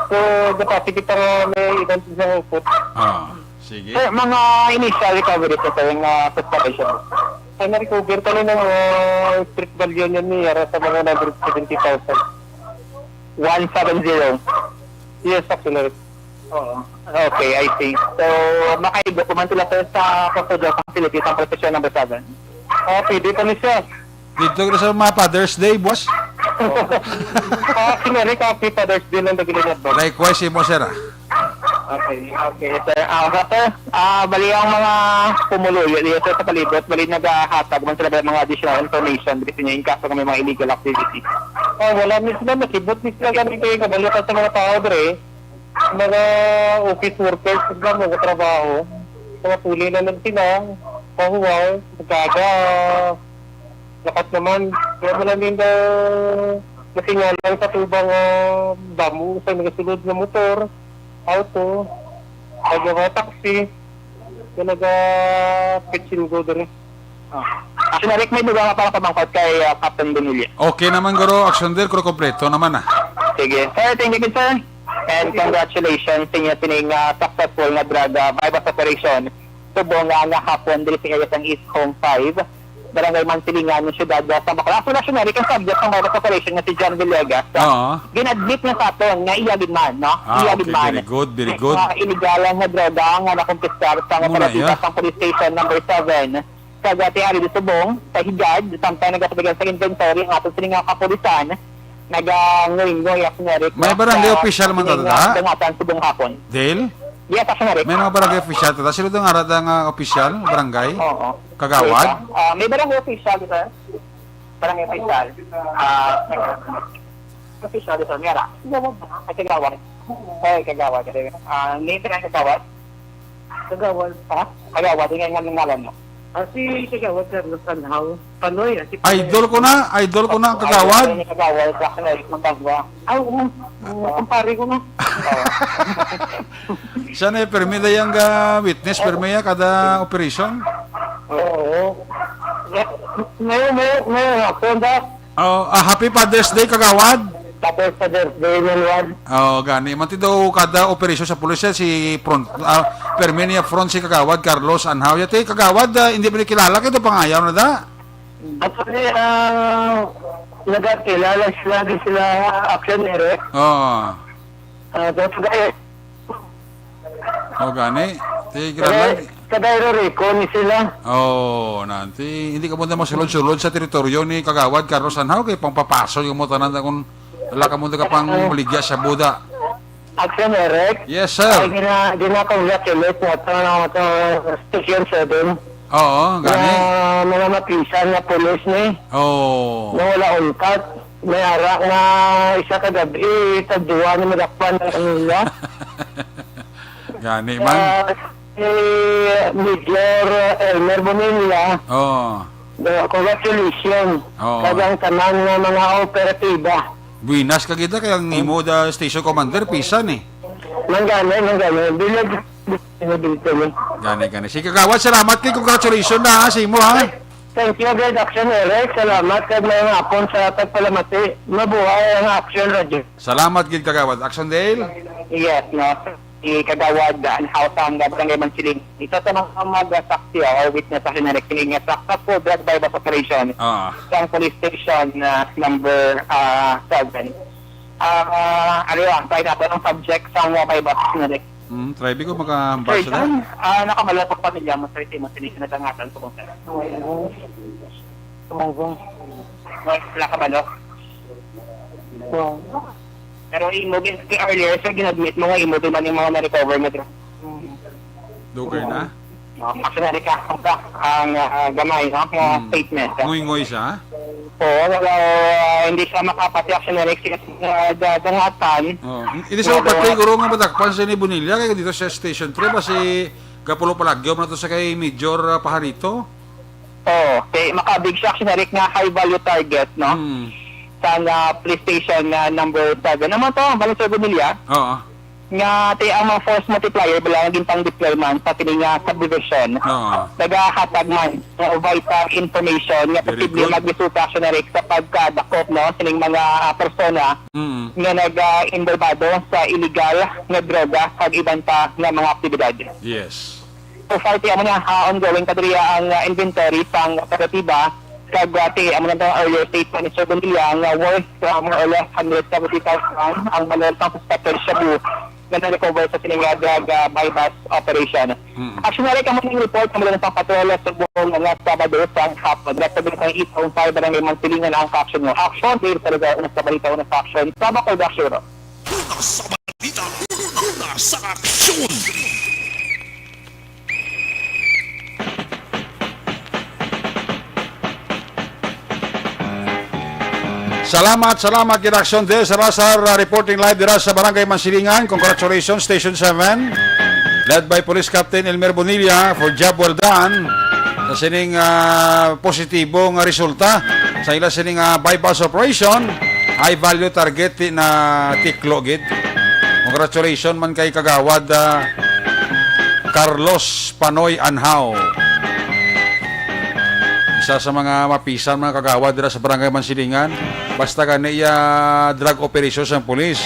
So, the positive pa nga may event sa hukot. Ah, sige. Sir, mga initial recovery po, sir, yung, ah, suspension. Ay, na-recover kami ng, ah, street value niya ni Yara sa mga one hundred seventy thousand. One seven zero? Yes, actually. Oo. Okay, I see. So, makaigo ko man sila, sir, sa kustodya sa facility sa Protection Number Seven. Ah, pwede pa ni siya. Dito ka sa mga Father's Day, boss. Ah, kinari ka, happy Father's Day lang, dagili na ba? Likewise, imo, sir, ah. Okay, okay, sir. Ah, sir, ah, bali ang mga pumuluyo dito, sir, sa palibot, bali nagahatag man sila ng mga additional information, kasi niya in kaso nga may mga illegal activity. Ah, wala ni sila, nakibot ni sila, kami kayo, kabalo ka sa mga tao, dre. Mga office workers, sila, mga trabaho. Mga puli na lang sila, pahuway, nagkaga, lakat naman. Kaya wala nila nasingalan sa tubang, ah, damo sa nagasulod nga motor, auto, kag mga taxi, nga naga-pitch and go diri. Ah. Action Eric, may dugang nga pangkabangkot kay, ah, Captain Bonilla. Okay naman, guro. Action Dirk, pero kompleto naman, ah. Sige. Sir, thank you, sir. And congratulations sa inyo sining, ah, successful nga drug, ah, buy-bust operation. Subong nga, nga hapon diri sa area sang East Home five, Barangay Mansilingan, ng siyudad, ah, sa Bacolod. Actually, Action Eric, ang subject ng buy-bust operation nga si John Villegas, ah, Oo. gin-admit na sa aton nga iya gid man, no? Ah, Iya gid okay. man. Very good, very good. Ah, illegal nga droga nga nakumpiskar sa Muna, operatiba yeah. sang Police Station Number Seven. Sa Gatiari de Subong, sa Higad, samtang nagapatigan sa inventory ang aton sini nga kapulisan, naganguringoy, Action Eric, May barangay sa official man sining, to, ah, da? Dangatan subong hapon. Dale? Yes, Action Eric. May mga barangay official ta. Sino itong arat nga official? Barangay? Oo. Kagawad? Wait, ah. Ah, may barangay official, sir. Barangay official. Ah, official, sir. Mira. Kagawad na. Ay, kagawad. Ay, kagawad. Ah, name ka ng kagawad? Kagawad. Ha? Kagawad, yung nga ngalan mo. Ah, si Kagawad Carlos Anhaw. Panoy, ah, si Panoy. Idol ko na, idol ko na ang Kagawad. Ay, kagawad, Action Eric, magkagwa. Ah, oo. Oo, kumpare ko na. Oo. Siya na yung permi na yung, ah, witness, permi ya kada operation. Oo. Ngayon, ngayon, ngayon, ako na. Oh, ah, happy Father's Day, Kagawad. Happy Father's Day, Manuel. Oh, gani. Manti daw kada operasyon sa pulis, eh, si front, ah, permi niya front si Kagawad Carlos Anhaw. Yate, Kagawad, ah, hindi ba nakilala kayo? Pangayaw na da? Actually, ah, nagkakilala sila, di sila Action Eric. Oh. Ah, dito kayo. O gani, ti Kagay, grabe. Kagay Rorico ni sila. Oh, nanti hindi ka mo na masulod-sulod sa teritoryo ni Kagawad Carlos Anhaw kay pangpapaso yung mo tanan na kung wala ka mo ka pang baligya sa buda. Action Eric. Yes, sir. Ay, gina, gina-congratulate mo ito, ano, ito, Station seven. Oo, gani. Nga mga mapisan nga pulis ni. Oo. Nga wala untat. May ara nga isa ka gabi, tagduwa ni madakpan ang pamilya. Gani man. Ah, si Major Elmer Bonilla, Oo. uh, congratulations Oo. Sa tanan nga mga operatiba. Buenas ka kita kay ang imo da station commander pisan eh. Manggani, manggani. Bilag, bilag, bilag. Gani, gani. Sige, Kagawad, salamat kay congratulations na ha, sa imo ha. Thank you, Gid Action Eric. Salamat kag may nga akon sa tagpalamati. Mabuhay ang Action Radio. Salamat gid, Kagawad. Action Dale? Yes, no. Si Kagawad Anhaw sang Barangay Mansiling. Isa sa mga mag-saksi or witness sa Action Eric, kini nga successful drug buy-bust operation Ah. Sa police station, ah, number, ah, seven. Ah, ano yun? Tayo natin ang subject sa mga buy-bust, Action Eric. Hmm, try ko makahambal Sir sila. John, ah, nakabalo sa pamilya mo, sir, si mo, sini na dangatan ko, sir. Tumungkong. Wala ka balo? Oo. Pero imo, gin-, earlier, sir, gin-admit mo nga imo din man yung mga na-recover nga drugs. Mm. Dugay na? No, actually, ka, ka, ang, ah, gamay, no, nga Hmm. statement, no? Ngoy-ngoy siya? Oo, wala, ah, hindi siya makapati, actually, next year, ah, da-, dangatan. Oh, hindi siya Wala. Mapatay, guro, nga madakpan siya ni Bonilla, kaya dito sa Station three, basi gapulo palagyo man to sa kay Major, ah, Pajarito. Oo, kay makabig siya, actually, nga high value target, no? Hmm. Sa nga police station nga number seven. Naman to, balik sa Bonilla. Oo. Nga, ti ang mga force multiplier, bala nga gintang deploy man sa kini nga subdivision. Oo. Nagahatag man ng vital information nga Very posible good. Magresulta, actually, sa pagkadakop, no, sining mga, ah, persona Mm. nga nag-, ah, involvado sa illegal nga droga kag iban pa nga mga aktibidad. Yes. So far, ti amo na, ah, ongoing pa diri ang, ah, inventory sang operatiba, kag, ah, ti amo na ang earlier statement ni Sir Bonilla nga worth, ah, more or less hundred seventy thousand ang valor sang suspected shabu nga na-recover sa sining, ah, drug, ah, buy-bust operation. Mm. Action na rin kamo ning report nga mula sa patrol sa buong nga Sabado sa hapon. Nagsabi sa East Zone five, Barangay Mansilingan ang action mo. Action, Dave Salazar, una sa balita, una sa action. Sabak o Dakshiro. Una sa balita, una sa aksyon. Salamat, salamat, Gid Action Del Salazar, uh, reporting live dira sa Barangay Mansilingan. Congratulations, Station seven. Led by Police Captain Elmer Bonilla for job well done. Sa sining, uh, positibo nga resulta sa ila sining, uh, buy-bust operation, high value target ti na tiklo gid. Congratulations man kay Kagawad, uh, Carlos Panoy Anhaw. Isa sa mga mapisan, mga kagawad, dira sa Barangay Mansilingan. Basta gani iya drug operation sang pulis,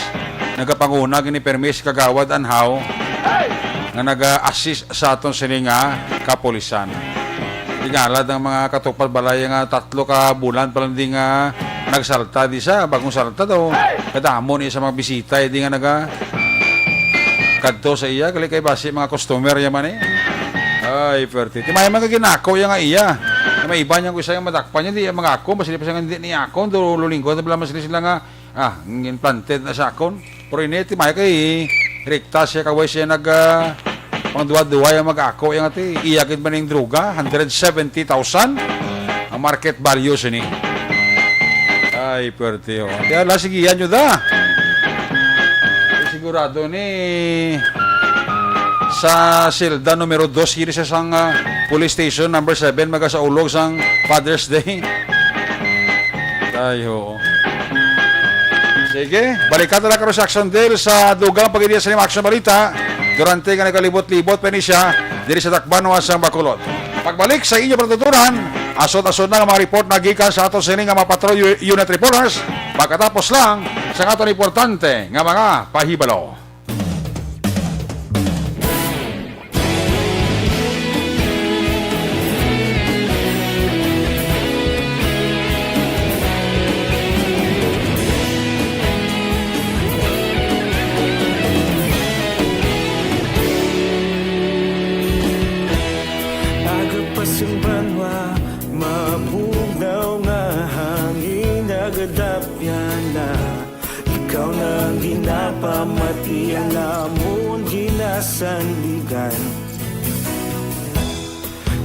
nagapanguna gini permi si Kagawad Anhaw nga naga-assist sa aton sini nga kapulisan. Tingalad ang mga katupad balay nga tatlo ka bulan pa lang di nga nagsalta di sa bagong salta daw. Kadamo ni sa mga bisita, eh, di nga naga kadto sa iya, gali kay basi mga customer ya man, eh. Ay, perte. Ti may mga ginako ya nga iya. May iba niya ko isa yung madakpan niya, di iya mga ako, mas pa siya nga hindi niya ako, do lulinggo na bala mas sila nga, ah, ngin planted na sa akon. Pero ini, ti may kay Rekta siya, kaway siya nag, ah, pangduwa-duwa yang mag-ako, yang ati, iya gid man ning droga, hundred seventy thousand ang market value sini. Ay, pwerte, oh. Kaya la, sige, yan yun, da. Sigurado ni sa selda numero dos, kini sa sang, ah, police station number seven, magasaulog sang Father's Day. Ay, oo. Sige, balikan na lang karon sa aksyon, Del, sa dugang pagilian sa lima aksyon balita. Durante nga nagalibot-libot pa ni siya diri sa Tacbanwa sang Bacolod. Pagbalik sa inyo pagtutunan, asod-asod na nga mga report na gikan sa ato sini nga mga patrol u-, unit reporters, pagkatapos lang sa aton importante nga mga pahibalo. Aga pa sing banwa, mabugnaw nga hangin nagadapyan na. Ikaw na ang ginapamati, ang amon ginasandigan.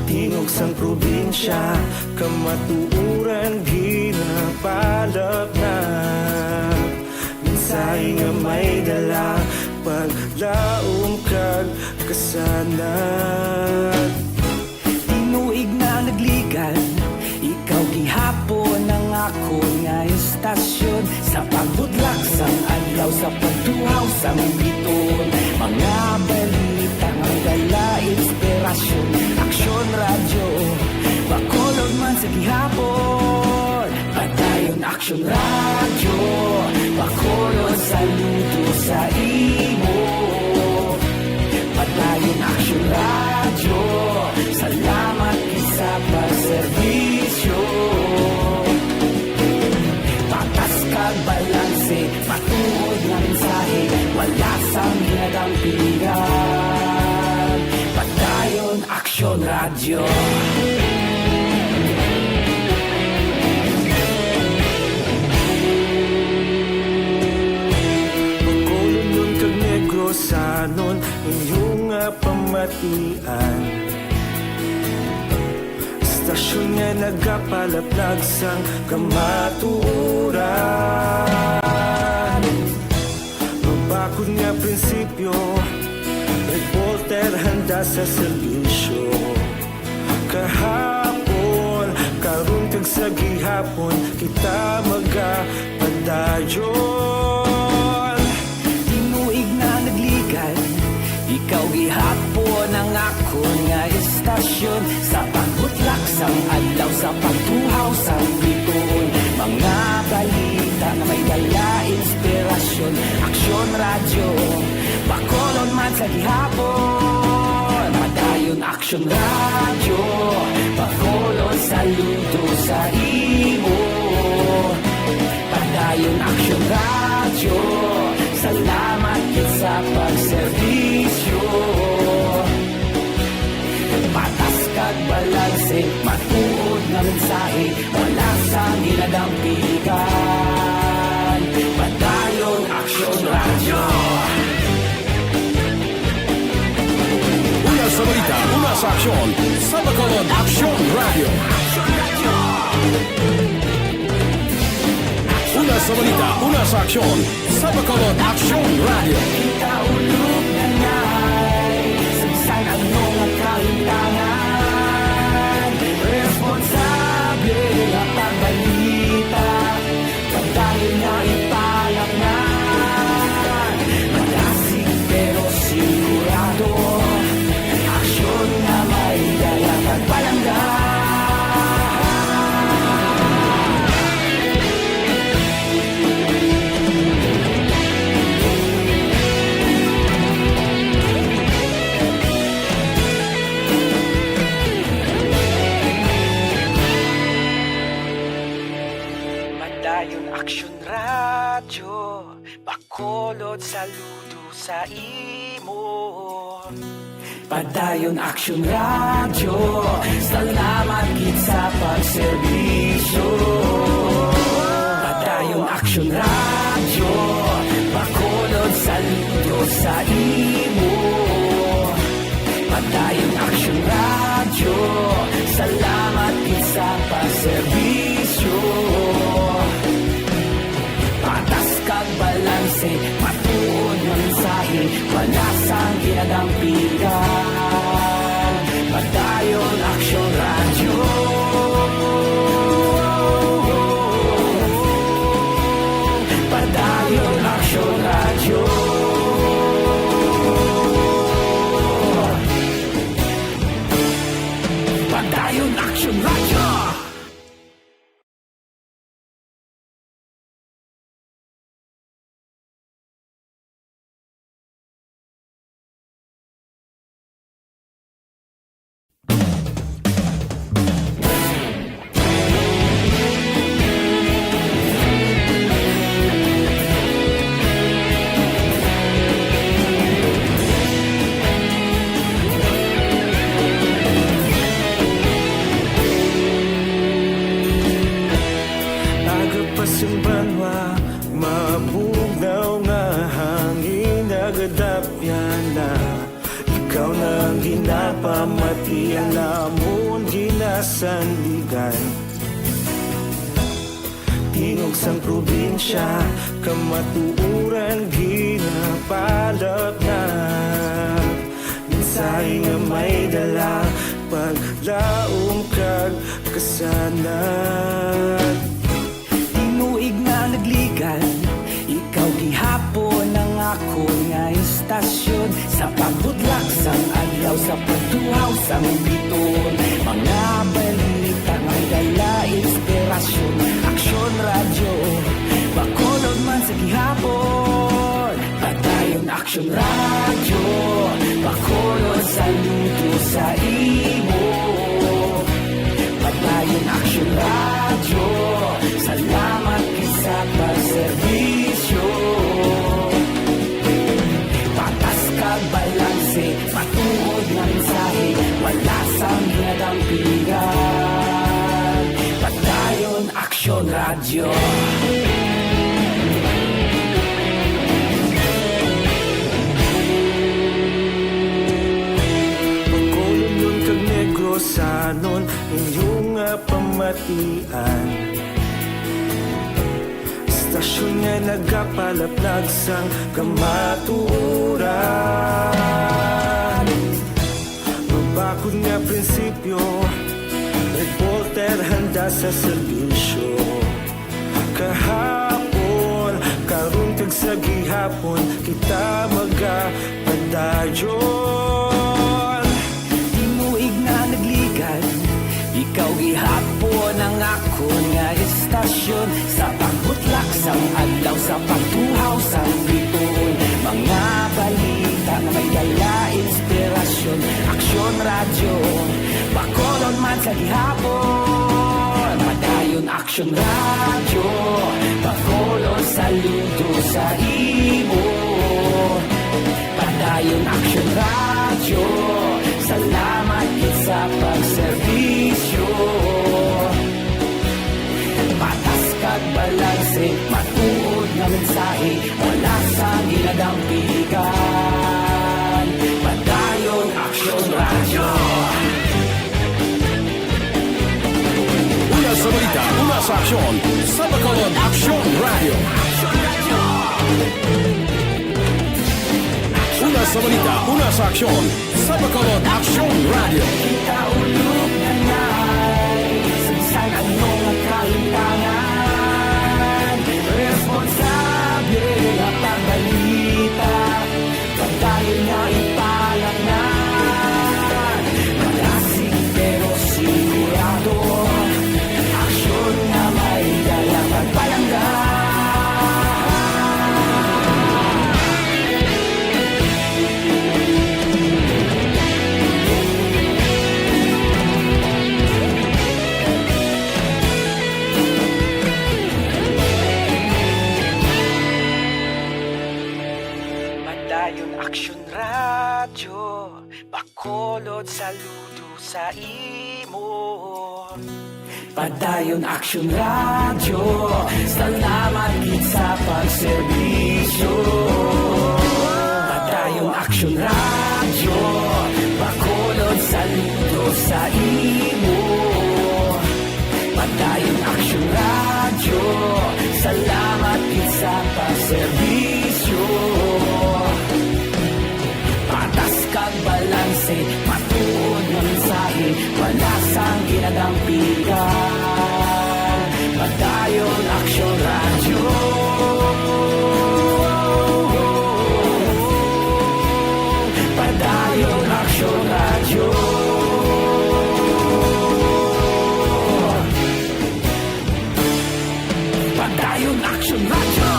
Tingog sang probinsya, kamatuoran ginapalapnap. Mensahe nga may dala, paglaom kag kasanag. Tinuig na nagligan, ikaw gihapon ang akon nga istasyon. Sa pagbudlak sang adlaw, sa pagtuhaw sang bituon, mga balita nga dala inspirasyon. Aksyon Radyo, Bacolod man sa gihapon. Padayon Aksyon Radyo, Bacolod, saludo sa imo. Padayon Aksyon Radyo, salamat gid sa pagserbisyo. Patas kag balanse, matuod nga mensahe, wala sang ginadampigan. Padayon Aksyon Radyo. Bacolodnon kag Negrosanon, inyo nga pamatian. Istasyon nga nagapalaplag sang kamatuoran. Mabakod nga prinsipyo, reporter handa sa serbisyo. Kahapon, karon kag sa gihapon, kita magapadayon. Tinuig na nagligan, ikaw gihapon ang akon nga istasyon. Sa pagbutlak sang adlaw, sa pagtuhaw sang bituon, mga balita nga may dala inspirasyon. Aksyon Radyo, Bacolod man sa gihapon. Padayon Aksyon Radyo, Bacolod, saludo sa imo. Padayon Aksyon Radyo, salamat gid sa pagserbisyo. Patas kag balanse, matuod nga mensahe, wala sang ginadampigan. Padayon Aksyon Radyo. Una sa balita, una sa aksyon, sa Bacolod Aksyon Radyo. Una sa balita, una sa aksyon, sa Bacolod Aksyon Radyo. Kita ulog na ngay, sa bisan ano nga kahintangan, responsable nga pagbalita. Padayon nga ipalapngan, madasig pero sigurado. Aksyon nga may dala kag palangga. Padayon Aksyon Radyo, Bacolod, saludo sa imo. Padayon Aksyon Radyo, salamat gid sa pagserbisyo. Padayon Aksyon Radyo, Bacolod, saludo sa imo. Padayon Aksyon Radyo, salamat gid sa pagserbisyo. Patas kag balanse, matuod nga mensahe, wala sang ginadampigan. Padayon Aksyon Radyo. Padayon Aksyon Radyo. Padayon Aksyon Radyo. Aga pa sing banwa, mabugnaw nga hangin nagadapyan na. Ikaw na ang ginapamatian namon ginasandigan. Tingog sang probinsya, kamatuoran ginapalapnap. Mensahe nga may dala, paglaom kag kasanag. Tinuig na nagligan, ikaw gihapon ang akon nga istasyon. Sa pagbutlak sang adlaw, sa pagtuhaw sang biton, mga balita may dala inspirasyon. Aksyon Radyo, Bacolod man sa gihapon. Padayon Aksyon Radyo, Bacolod, saludo sa imo. Padayon Aksyon Radyo, salamat gid sa pagserbisyo. Patas kag balanse, matuod nga mensahe, wala sang ginadampigan. Padayon Aksyon Radyo. Bacolodnon kag Negrosanon, inyo nga pamatian. Istasyon nga nagapalaplag sang kamatuoran. Mabakod nga prinsipyo, reporter handa sa serbisyo. Kahapon, karon kag sa gihapon, kita magapadayon. Tinuig na nagligan, ikaw gihapon ang akon nga istasyon. Sa pagbutlak sang adlaw, sa pagtuhaw sang biton, mga balita nga may dala inspirasyon. Aksyon Radyo, Bacolod man sa gihapon. Padayon Aksyon Radyo, Bacolod, saludo sa imo. Padayon Aksyon Radyo, salamat gid sa pagserbisyo. Patas kag balanse, matuod nga mensahe, wala sang ginadampigan. Padayon Aksyon Radyo. Una sa balita, una sa aksyon, sa Bacolod Aksyon Radyo. Una sa balita, una sa aksyon, sa Bacolod Aksyon Radyo. Kita ulog na nai, sa bisan ano nga kalimtangan, responsable nga pagbalita. Padayon nga ipalapngan, malasig pero sigurado, aksyon nga may dalang pagpalangga. Padayon Aksyon Radyo, Bacolod, saludo sa imo. Padayon Aksyon Radyo, salamat gid sa pagserbisyo. Action Radio, Bacolod, saludo sa imo. Padayon Action Radio, salamat gid sa pagserbisyo. Patas kag balanse, matuod nga mensahe, wala sang kinadampigan. Padayon Action Radio. Padayon Action Radio. Padayon Action Radio.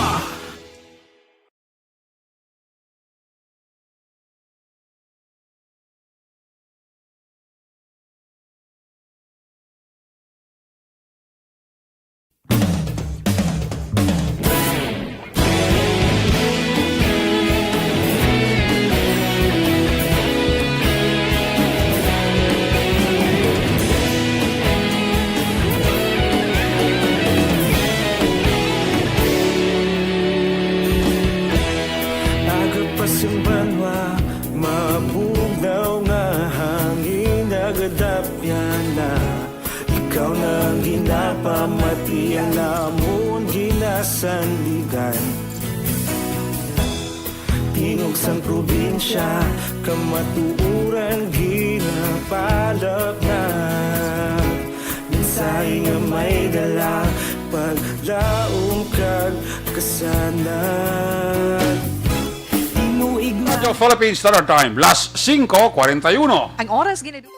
Aga pa sing banwa, mabugnaw nga hangin nagadapyan na. Ikaw na ang ginapamati, ang amon ginasandigan. Tingog sang probinsya, kamatuoran ginapalapnag. Mensahe nga may dala, paglaom kag kasanag. Tinuig na. Radyo Philippine Standard Time, las singko kwarenta y uno. Ang oras, ginadu-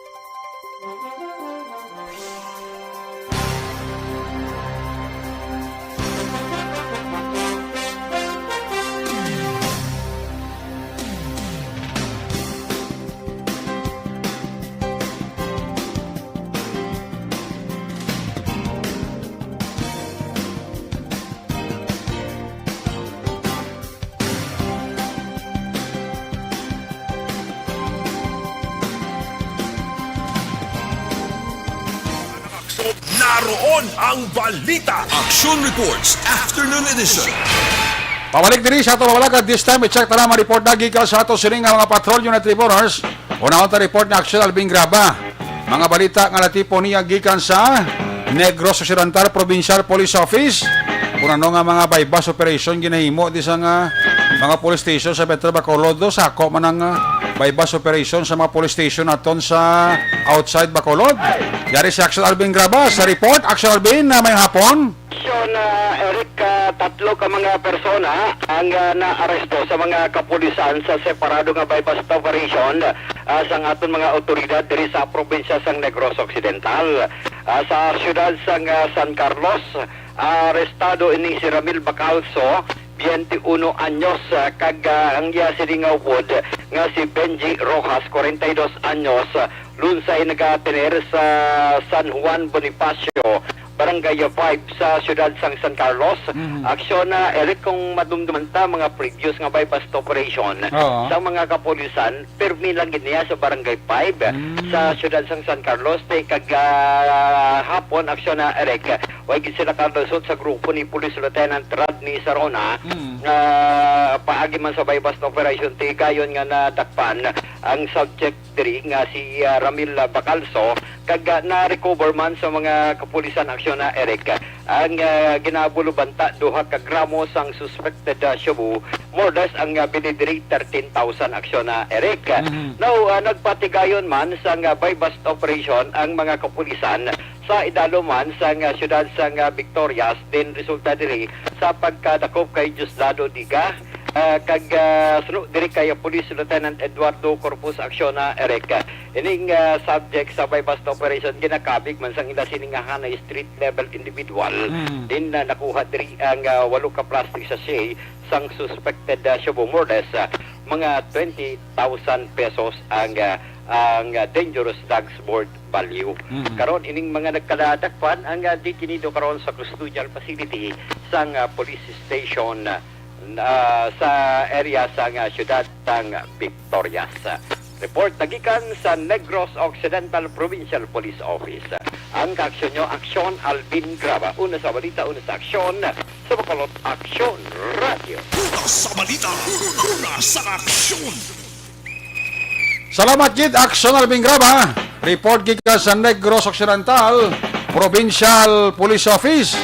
Naroon ang balita. Action Reports, Afternoon Edition. Pabalik diri sa ato, mga balagad. This time, i-check ta na ang report na gikan sa ato sini nga mga patrol unit reporters. Unahon ta report ni Action Alvin Graba. Mga balita nga natipon niya gikan sa Negros Occidental Provincial Police Office. Kung ano nga mga buy-bust operation ginahimo di sa nga mga police station sa Metro Bacolod, do, sako man ang, ah, buy-bust operation sa mga police station naton sa outside Bacolod. Yari si Action Alvin Graba sa report. Action Alvin, na may hapon. Action, ah, Eric, ah, tatlo ka mga persona ang, ah, naaresto sa mga kapulisan sa separado nga buy-bust operation, ah, sang aton mga awtoridad diri sa probinsya sang Negros Occidental. Ah, sa siyudad sang, ah, San Carlos, arestado ini si Ramil Bacalso, biyente uno anyos, ah, kag, ah, ang iya sini nga upod nga si Benji Rojas, kwarenta y dos anyos, ah, lunsay nagatener sa San Juan Bonifacio, Barangay five sa siyudad sang San Carlos. Mhm. Aksyon na, Eric, kung madumduman ta, mga previous nga buy-bust operation Oo. sa mga kapulisan, pirmi lang gid niya sa Barangay five Mm. sa siyudad sang San Carlos. Te, kag, ah, hapon, aksyon na, Eric, way gid sila kalusot sa grupo ni Police Lieutenant Rodney Sarona, Mm. nga paagi man sa buy-bust operation, ti gayon nga nadakpan ang subject diri nga si, ah, Ramil Bacalso, kag, ah, na-recover man sa mga kapulisan aksyon na, Eric, ang, ah, ginabulo banta duha ka gramo sang suspected, ah, shabu, more or less ang, ah, bili diri thirteen thousand aksyon na, Eric. Mhm. Now, ah, nagpatigayon man sang, ah, buy-bust operation ang mga kapulisan sa idalom man sang, ah, siyudad sang, ah, Victorias, din resulta diri sa pagkadakop kay Diosdado Diga, ah, kag, ah, suno diri kay Police Lieutenant Eduardo Corpus Acciona, Eric. Ining, ah, subject sa buy-bust operation ginakabig man sang ila sini nga hanay street level individual. Mm. Din, ah, nakuha diri ang, ah, walo ka plastic sachet sang suspected, ah, shabu, more or less, ah, mga twenty thousand pesos ang, ah, ang, ah, dangerous drugs worth value. Mm. Karon, ining mga nagkadadakpan ang, ah, detenido karon sa custodial facility sang, ah, police station, ah, sa area sang, ah, siyudad sang Victorias. Report nagikan sa Negros Occidental Provincial Police Office. Ang kaaksyon nyo, Aksyon Alvin Graba. Una sa balita, una sa aksyon, sa Bacolod Aksyon Radio. Una sa balita, una sa aksyon. Salamat gid, Action Alvin Graba. Report gikan sa Negros Occidental Provincial Police Office.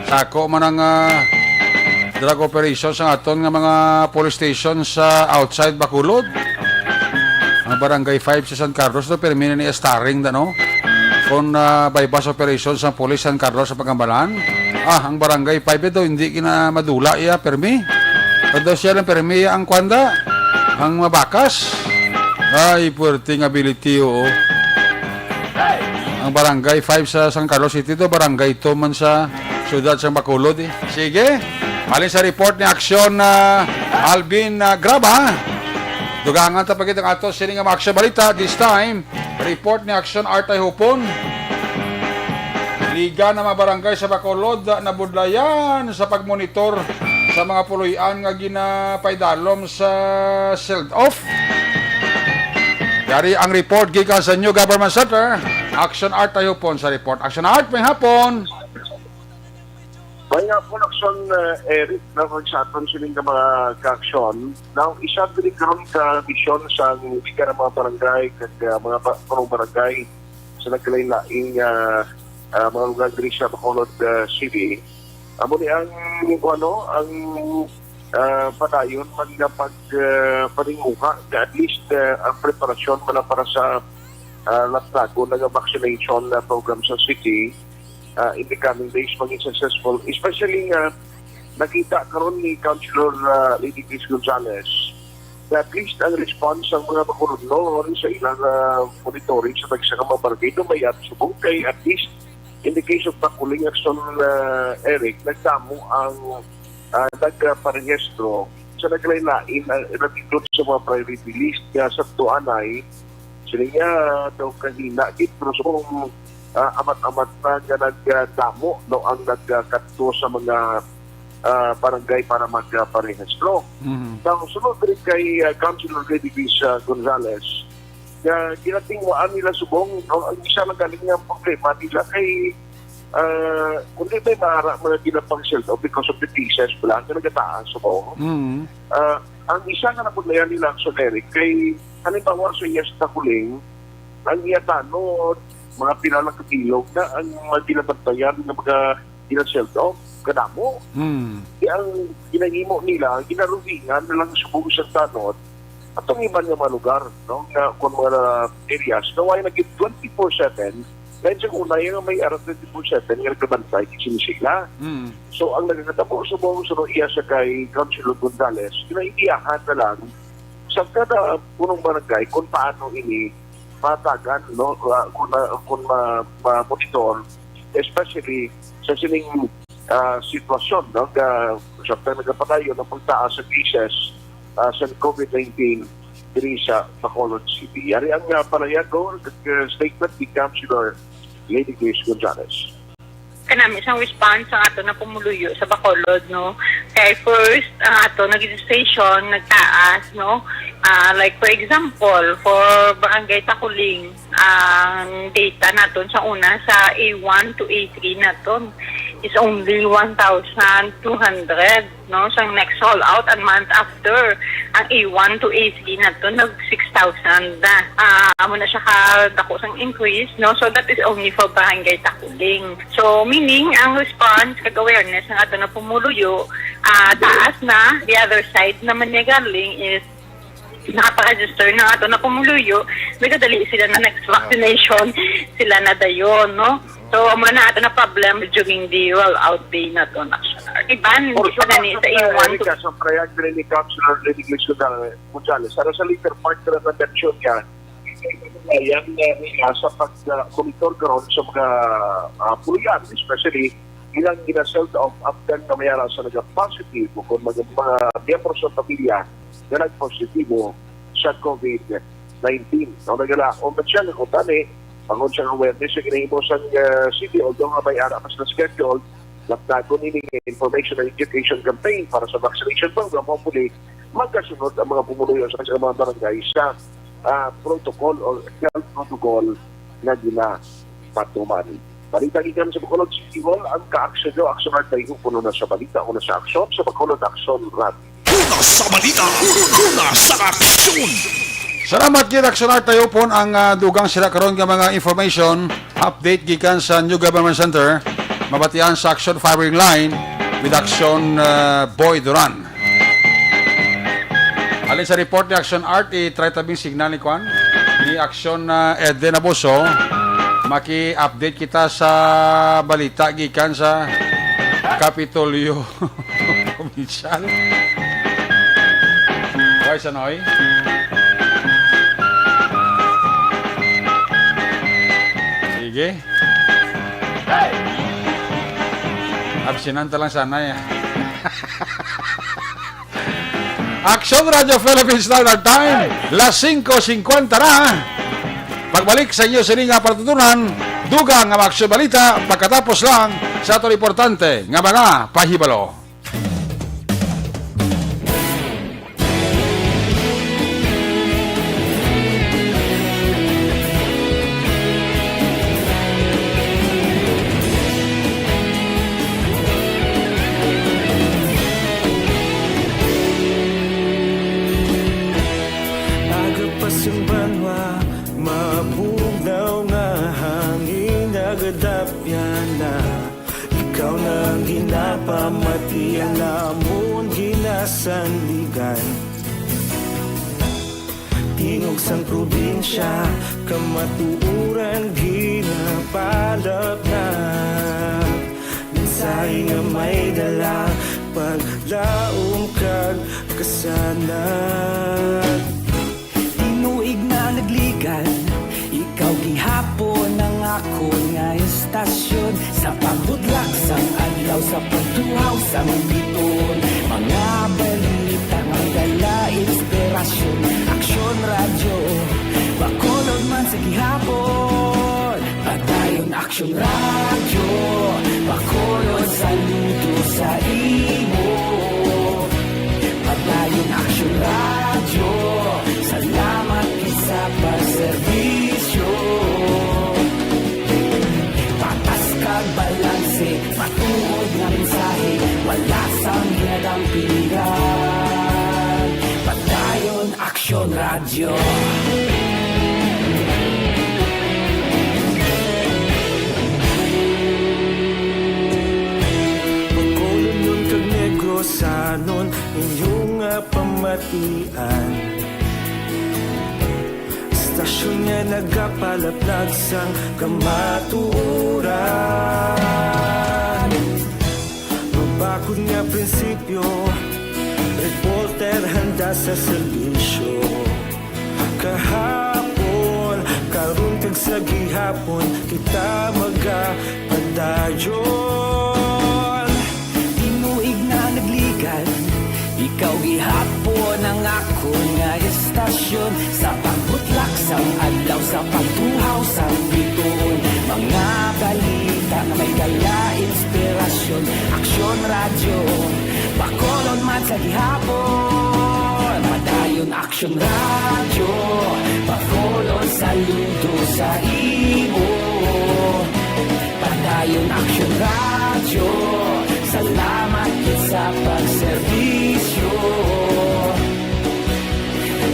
Sako man ang, ah, drug operation sa aton nga mga police station sa outside Bacolod. Ang Barangay five sa San Carlos, no, permi na ni starring da, no? Kung, ah, buy-bust operation sa police San Carlos sa Pagambalan, ah, ang Barangay five ito, hindi kina madula iya, permi. Kado siya lang permi ang kwanda, ang mabakas. Ay, puwerte nga ability, oo. Ang Barangay five sa San Carlos City to, Barangay two man sa siyudad sa Bacolod, eh. Sige, halin sa report ni Action, ah, Alvin, ah, Graba. Dugangan ta pa gid ang ato sini nga mga action balita. This time, report ni Action Artay Hupon. Liga na mga barangay sa Bacolod nabudlayan sa pagmonitor sa mga puloy-an nga ginapaidalom sa sealed off. Yari ang report gikan sa New Government Center. Action Art tayo pon sa report. Action Art, may hapon. May hapon, Action, uh, Eric, na sa aton sining nga mga ka-action. Now, isa diri karon ka misyon sa liga nga mga barangay kag, uh, mga ba-, punong barangay sa nagkalain-laing, ah, ah, mga lugar diri sa Bacolod, ah, City. Amo ni ang, ano, ang, ah, padayon man nga pag, ah, paninguha nga at least, ah, ang preparasyon man para sa, ah, latlagon nga vaccination, ah, program sa city, ah, in the coming days maging successful, especially nga nakita karon ni Councilor, ah, Lady Grace Gonzalez, at least ang response sang mga Bacolodnon sa ilang, ah, monitoring sa tagsa ka mga barangay, no, may at subong kay at least in the case of Bacolod, Action, ah, Eric, nagdamo ang, ah, nagparehistro sa naglain-lain, ah, nag-include sa mga priority list nga sa tuanay, sila nga daw kahina gid, pero sa kung, ah, amat-amat na nga nagdamo, no, ang nagkadto sa mga ah, barangay para magparehistro. Mhm. Sa sunod diri kay, ah, Councilor Lady Grace, ah, Gonzalez, nga ginatingwaan nila subong, no, ang isa lang galing nga problema nila kay, ah, kundi may mara mga ginapang-sealed off because of the cases, wala ang nagataas subong. Mhm. Ah, ang isa nga nabudlayan nila, Action Eric, kay halimbawa sa iya sa Takuling, ang iya tanod, mga pila lang ka bilog na ang mga ginabantayan nga mga gina-sealed off, kadamo. Hmm. Di ang ginahimo nila, ginarugingan na lang subong sa tanod, atong iban nga mga lugar, no? Nga kung mga areas, nga wala naging twenty-four seven, dahil sa una, yung may ara twenty-four seven, nga nagkabantay, sinisila. Hmm. So, ang nagkakatabo subong sa iya sa kay Councilor Gonzales, kinaidiyahan na lang sa kada punong barangay kung paano ini matagan, no? Ah, kung, ah, kung ma-, ma-monitor, especially sa sining, ah, sitwasyon, no? Nga, sa nagapadayon ang pagtaas sa cases, ah, sa COVID nineteen diri sa Bacolod City. Yari ang, ah, palayagon, uh, statement ni Councilor Lady Grace Gonzalez. Kanami sang response ang ato na pumuluyo sa Bacolod, no? Kay first, ang ato na registration nagtaas, no? Ah, like, for example, for Barangay Takuling, ang data naton sa una, sa A one to A three naton is only one thousand two hundred, no? Sa next rollout, a month after, ang A one to A three naton nag six thousand na. Ah, amo na siya ka dako sang increase, no? So that is only for Barangay Takuling. So meaning, ang response kag awareness ng ato na pumuluyo, ah, taas na. The other side naman niya galing is nakapag-register na ato na pumuluyo, nagadali sila na next vaccination, sila na dayon, no? So, amo na ato na problem during the rollout day naton, Action Art. Iban, hindi pa gani sa iwan. Erika, sa payag diri ni Councilor Lady Grace Gonzalez, para sa later part na ng eleksyon niya, ayan, eh, nila sa pag-monitor karon sa mga, ah, puluyan, especially ilang gina-sealed off after nga may ara sa nag-positive o kung mga, mga miyembro sa pamilya nga nag-positibo sa COVID nineteen. Ang nagalaom na siya nga kung tani, ang unsang awareness nga ginahimo sang, ah, city, although nga may ara pa sila schedule, lapdagon ini nga information and education campaign para sa vaccination program. Hopefully, magkasunod ang mga pumuluyo sa, sa mga barangay sa, ah, protocol or health protocol nga ginapatuman. Balita gikan sa Bacolod City Hall, ang ka-aksyon nyo, Action Art, tayo puno na sa balita, una sa aksyon, sa Bacolod Action Rally. Una sa balita, una sa aksyon. Salamat gid, Action Art. Tayo pon ang, ah, dugang sila karon nga mga information, update gikan sa New Government Center, mabatian sa Action Firing Line with Action, ah, Boy Duran. Alin sa report ni Action Art, i-try tabing signal ni Kwan, ni Action, ah, Eden Abuso. Maki-update kita sa balita gikan sa Kapitolyo. Provincial. Why, Sanoy? Sige. Absinan ta lang sana, eh. Action Radio Philippines Standard Time, las singko singkwenta na. Pagbalik sa inyo sini nga patutunan, dugang nga mga aksyon balita pagkatapos lang sa aton importante nga mga pahibalo. Aga pa sing banwa, mabugnaw nga hangin nagadapyan na. Ikaw na ang ginapamati, ang amon ginasandigan. Tingog sang probinsya, kamatuoran ginapalapnap. Mensahe nga may dala, paglaom kag kasanag. Tinuig na nagligan, ikaw gihapon ang akon nga estasyon. Sa pagbudlak sang adlaw, sa pagtuhaw sang bituon, mga balita nga dala inspirasyon. Aksyon Radyo, Bacolod man sa gihapon. Padayon Aksyon Radyo, Bacolod, saludo sa imo. Padayon Aksyon Radyo, salamat gid sa pagserbisyo. Patas kag balanse, matuod nga mensahe, wala sang ginadampigan. Padayon Aksyon Radyo. Bacolodnon kag Negrosanon, inyo nga pamatian. Estasyon nga nagapalaplag sang kamatuoran. Mabakod nga prinsipyo, reporter handa sa serbisyo. Kahapon, karon kag sa gihapon, kita magapadayon. Tinuig na nagligan, ikaw gihapon ang akon nga estasyon. Sa pagbutlak sang adlaw, sa pagtuhaw sang bituon, mga balita nga may dala inspirasyon. Aksyon Radyo, Bacolod man sa gihapon. Padayon Aksyon Radyo, Bacolod, saludo sa imo. Padayon Aksyon Radyo, salamat gid sa pagserbisyo.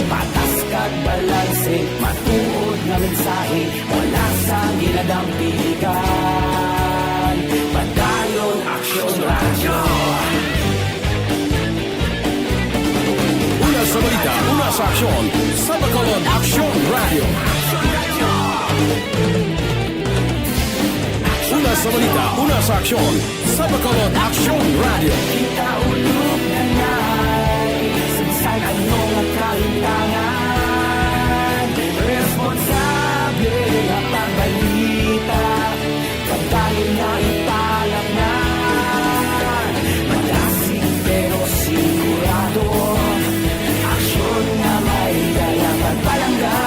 Patas kag balanse, matuod nga mensahe, wala sang ginadampigan. Padayon Aksyon Radyo. Una sa balita, una sa aksyon, sa Bacolod Aksyon Radyo. Una sa balita, una sa aksyon, sa Bacolod Aksyon Radyo. Kita ulog na nai, sa bisan ano nga kahintangan, responsable nga pagbalita. Padayon na ipalapnan, madasig pero sigurado. Aksyon nga may dala pagpalangga.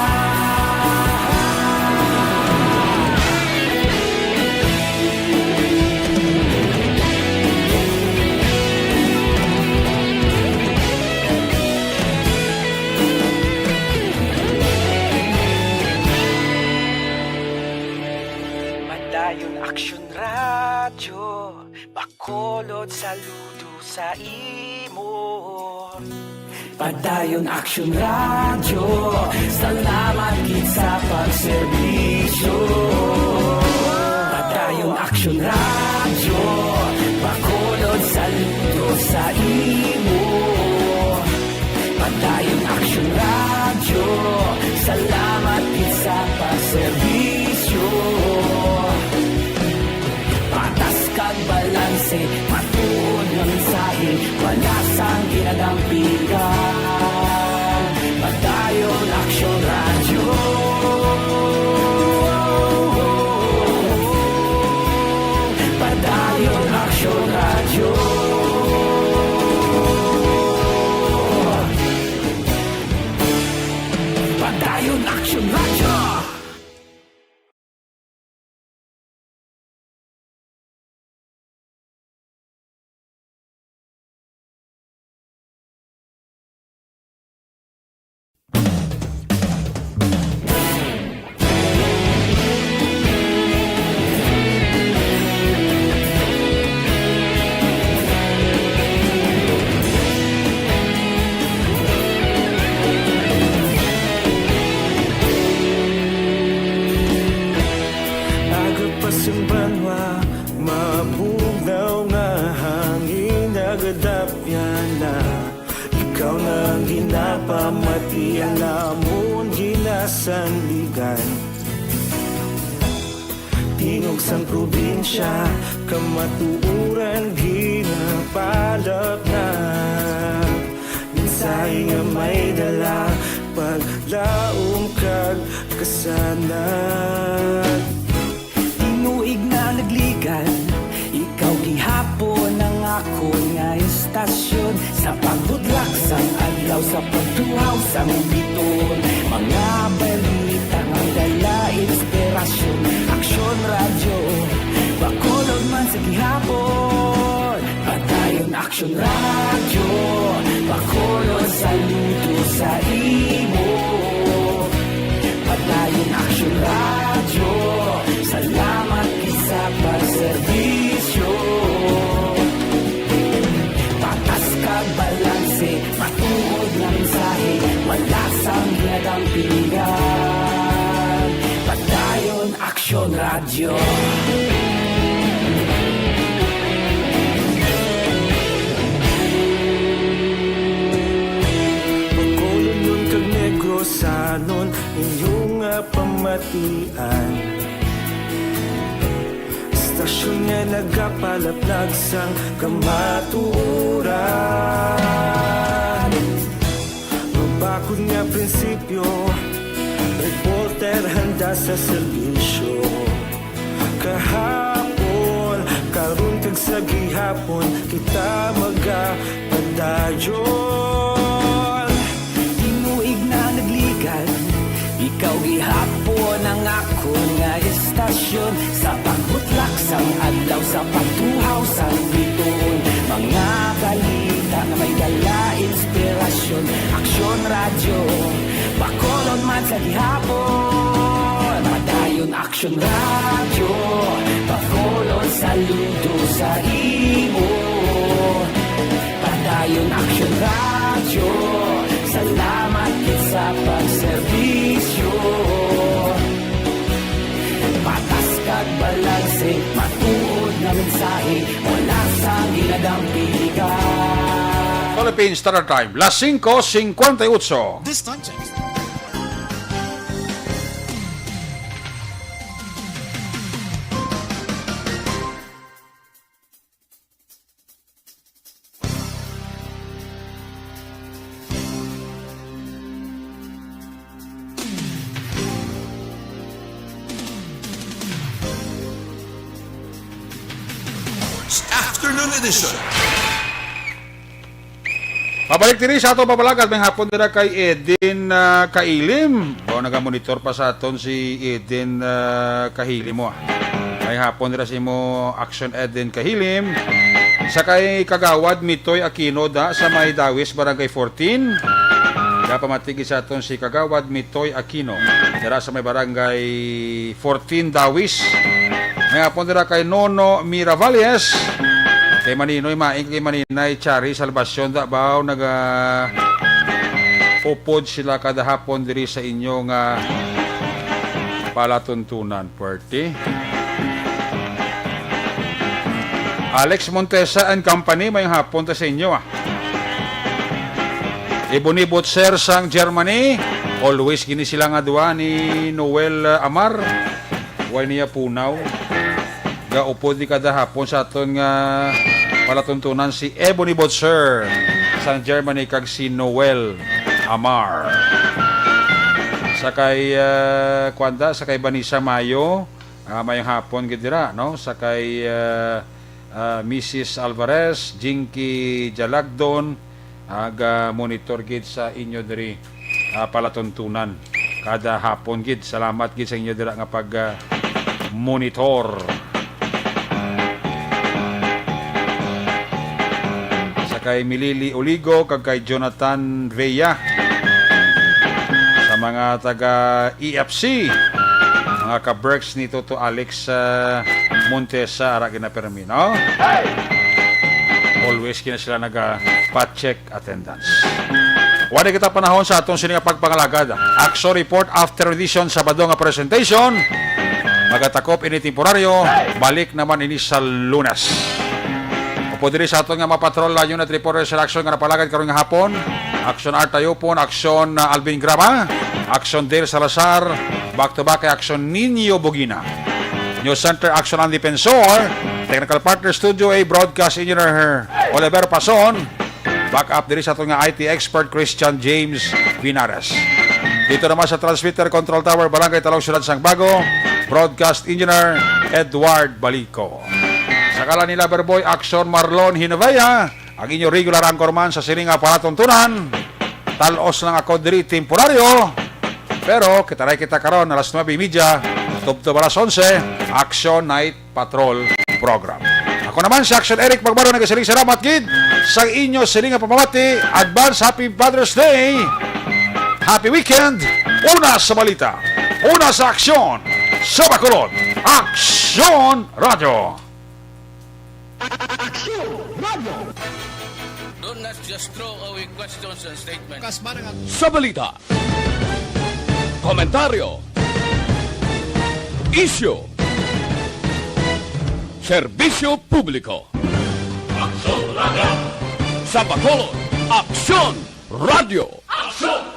Padayon Aksyon Radyo, Bacolod, saludo sa imo. Padayon Aksyon Radyo, salamat gid sa pagserbisyo. Padayon Aksyon Radyo, Bacolod saludo sa imo. Padayon Aksyon Radyo, salamat gid sa pagserbisyo. Patas kag balanse, matuod nga mensahe, wala sang ginadampigan. Padayon Aksyon Radyo. Padayon Aksyon Radyo. Padayon Aksyon Radyo. Aga pa sang banwa, mabugnaw nga hangin, nagadapyan na. Ikaw na ang ginapamati, ang amon ginasandigan. Tingog sang probinsya, kamatuoran ginapalapnag. Mensahe nga may dala, paglaom kag kasanag. Tinuig na nagligad, ikaw gihapon ang akon nga istasyon. Sa pagbudlak sang adlaw, sa pagtuhaw sang biton, mga balita nga dala inspirasyon. Aksyon Radyo, Bacolod man sa gihapon. Padayon Aksyon Radyo, Bacolod saludo sa imo. Padayon Aksyon Radyo, salamat gid sa pagserbisyo. Patas kag balanse, matuod nga mensahe, wala sang ginadampigan. Padayon Aksyon Radyo. Bacolodnon kag Negrosanon, inyo nga pamatian. Istasyon nga nagapalaplag sang kamatuoran. Mabakod nga prinsipyo, reporter handa sa serbisyo. Kahapon, karon kag sa gihapon, kita magapadayon. Tinuig na nagligad, ikaw gihapon ang akon nga istasyon. Sa pagbutlak sang adlaw, sa pagtuhaw sang bituon, mga balita nga may dala inspirasyon. Aksyon Radyo, Bacolod man sa gihapon. Padayon Aksyon Radyo, Bacolod saludo sa imo. Padayon Aksyon Radyo, salamat gid sa pagserbisyo. Patas kag balanse, matuod nga mensahe, wala sang ginadampigan. Philippine Standard Time, las singko singkwenta y ocho. This time check. Afternoon edition. Pabalik diri sa ato papalagad, may hapon dira kay Eden, ah, Kailim. O, nagamonitor pa sa aton si Eden, ah, Kahilim mo, ah. May hapon dira sa imo, Action Eden Kahilim. Sa kay Kagawad Mitoy Aquino da sa may Dawis, Barangay fourteen. Gapamati gid sa aton si Kagawad Mitoy Aquino dira sa may Barangay fourteen Dawis. May hapon dira kay Nono Miravalles. Kay Maninoy Maing, kay Maninay Chari Salvacion da baw naga upod sila kada hapon diri sa inyo nga palatuntunan. Puwerte. Alex Montesa and Company, may hapon ta sa inyo, ah. Ebony Butcher sang Germany, always gini sila nga duha ni Noel, ah, Amar. Way niya punaw. Gaupod ni kada hapon sa aton nga palatuntunan si Ebony Butcher sang Germany kag si Noel Amar. Sa kay, ah, kuwanda, sa kay Vanessa Mayo, ah, mayong hapon gid dira, no? Sa kay, ah, ah, Missus Alvarez, Jinky Jalagdon, aga monitor gid sa inyo diri, ah, palatuntunan kada hapon gid. Salamat gid sa inyo dira nga pag, ah, monitor. Sa kay Milili Oligo kag kay Jonathan Vea, sa mga taga E F C, mga ka-Berks ni Toto Alex, ah, Montesa, ara ginapermi, no? Always gina sila naga-pa-check attendance. Wala kita panahon sa atong sini nga pagpangalagad. Action report after edition, Sabado nga presentation. Magatakop ini temporaryo. Balik naman ini sa Lunes. Upod diri sa aton nga mga patrol, uh, unit reporter sa action nga napalagad karon nga hapon. Action Art Tayupon, Action, uh, Alvin Graba, Action Dale Salazar, back to back kay Action Nino Bugina. News Center, Action Ang Defensor, Technical Partner Studio A, Broadcast Engineer Oliver Pason, backup diri sa aton nga I T expert Christian James Vinares. Dito naman sa Transmitter Control Tower, Barangay Talong, Siyudad sang Bago, Broadcast Engineer Edward Balico. Sa ngalan ni Loverboy, Action Marlon Hinovea, ang inyo regular anchorman sa sini nga palatuntunan. Tal-os lang ako diri temporaryo, pero kita na kita karon alas nuebe y media, tubtob alas onse, Action Night Patrol Program. Ako naman si Action Eric Magbaro, nagasiling salamat gid sa inyo sini nga pamamati. Advance Happy Father's Day. Happy weekend. Una sa balita, una sa aksyon, sa Bacolod, Aksyon Radyo. Aksyon Radyo. Don't not just throw away questions and statements. Sa balita, komentaryo, isyu, serbisyo publiko. Aksyon Radyo. Sa Bacolod, Aksyon Radyo. Aksyon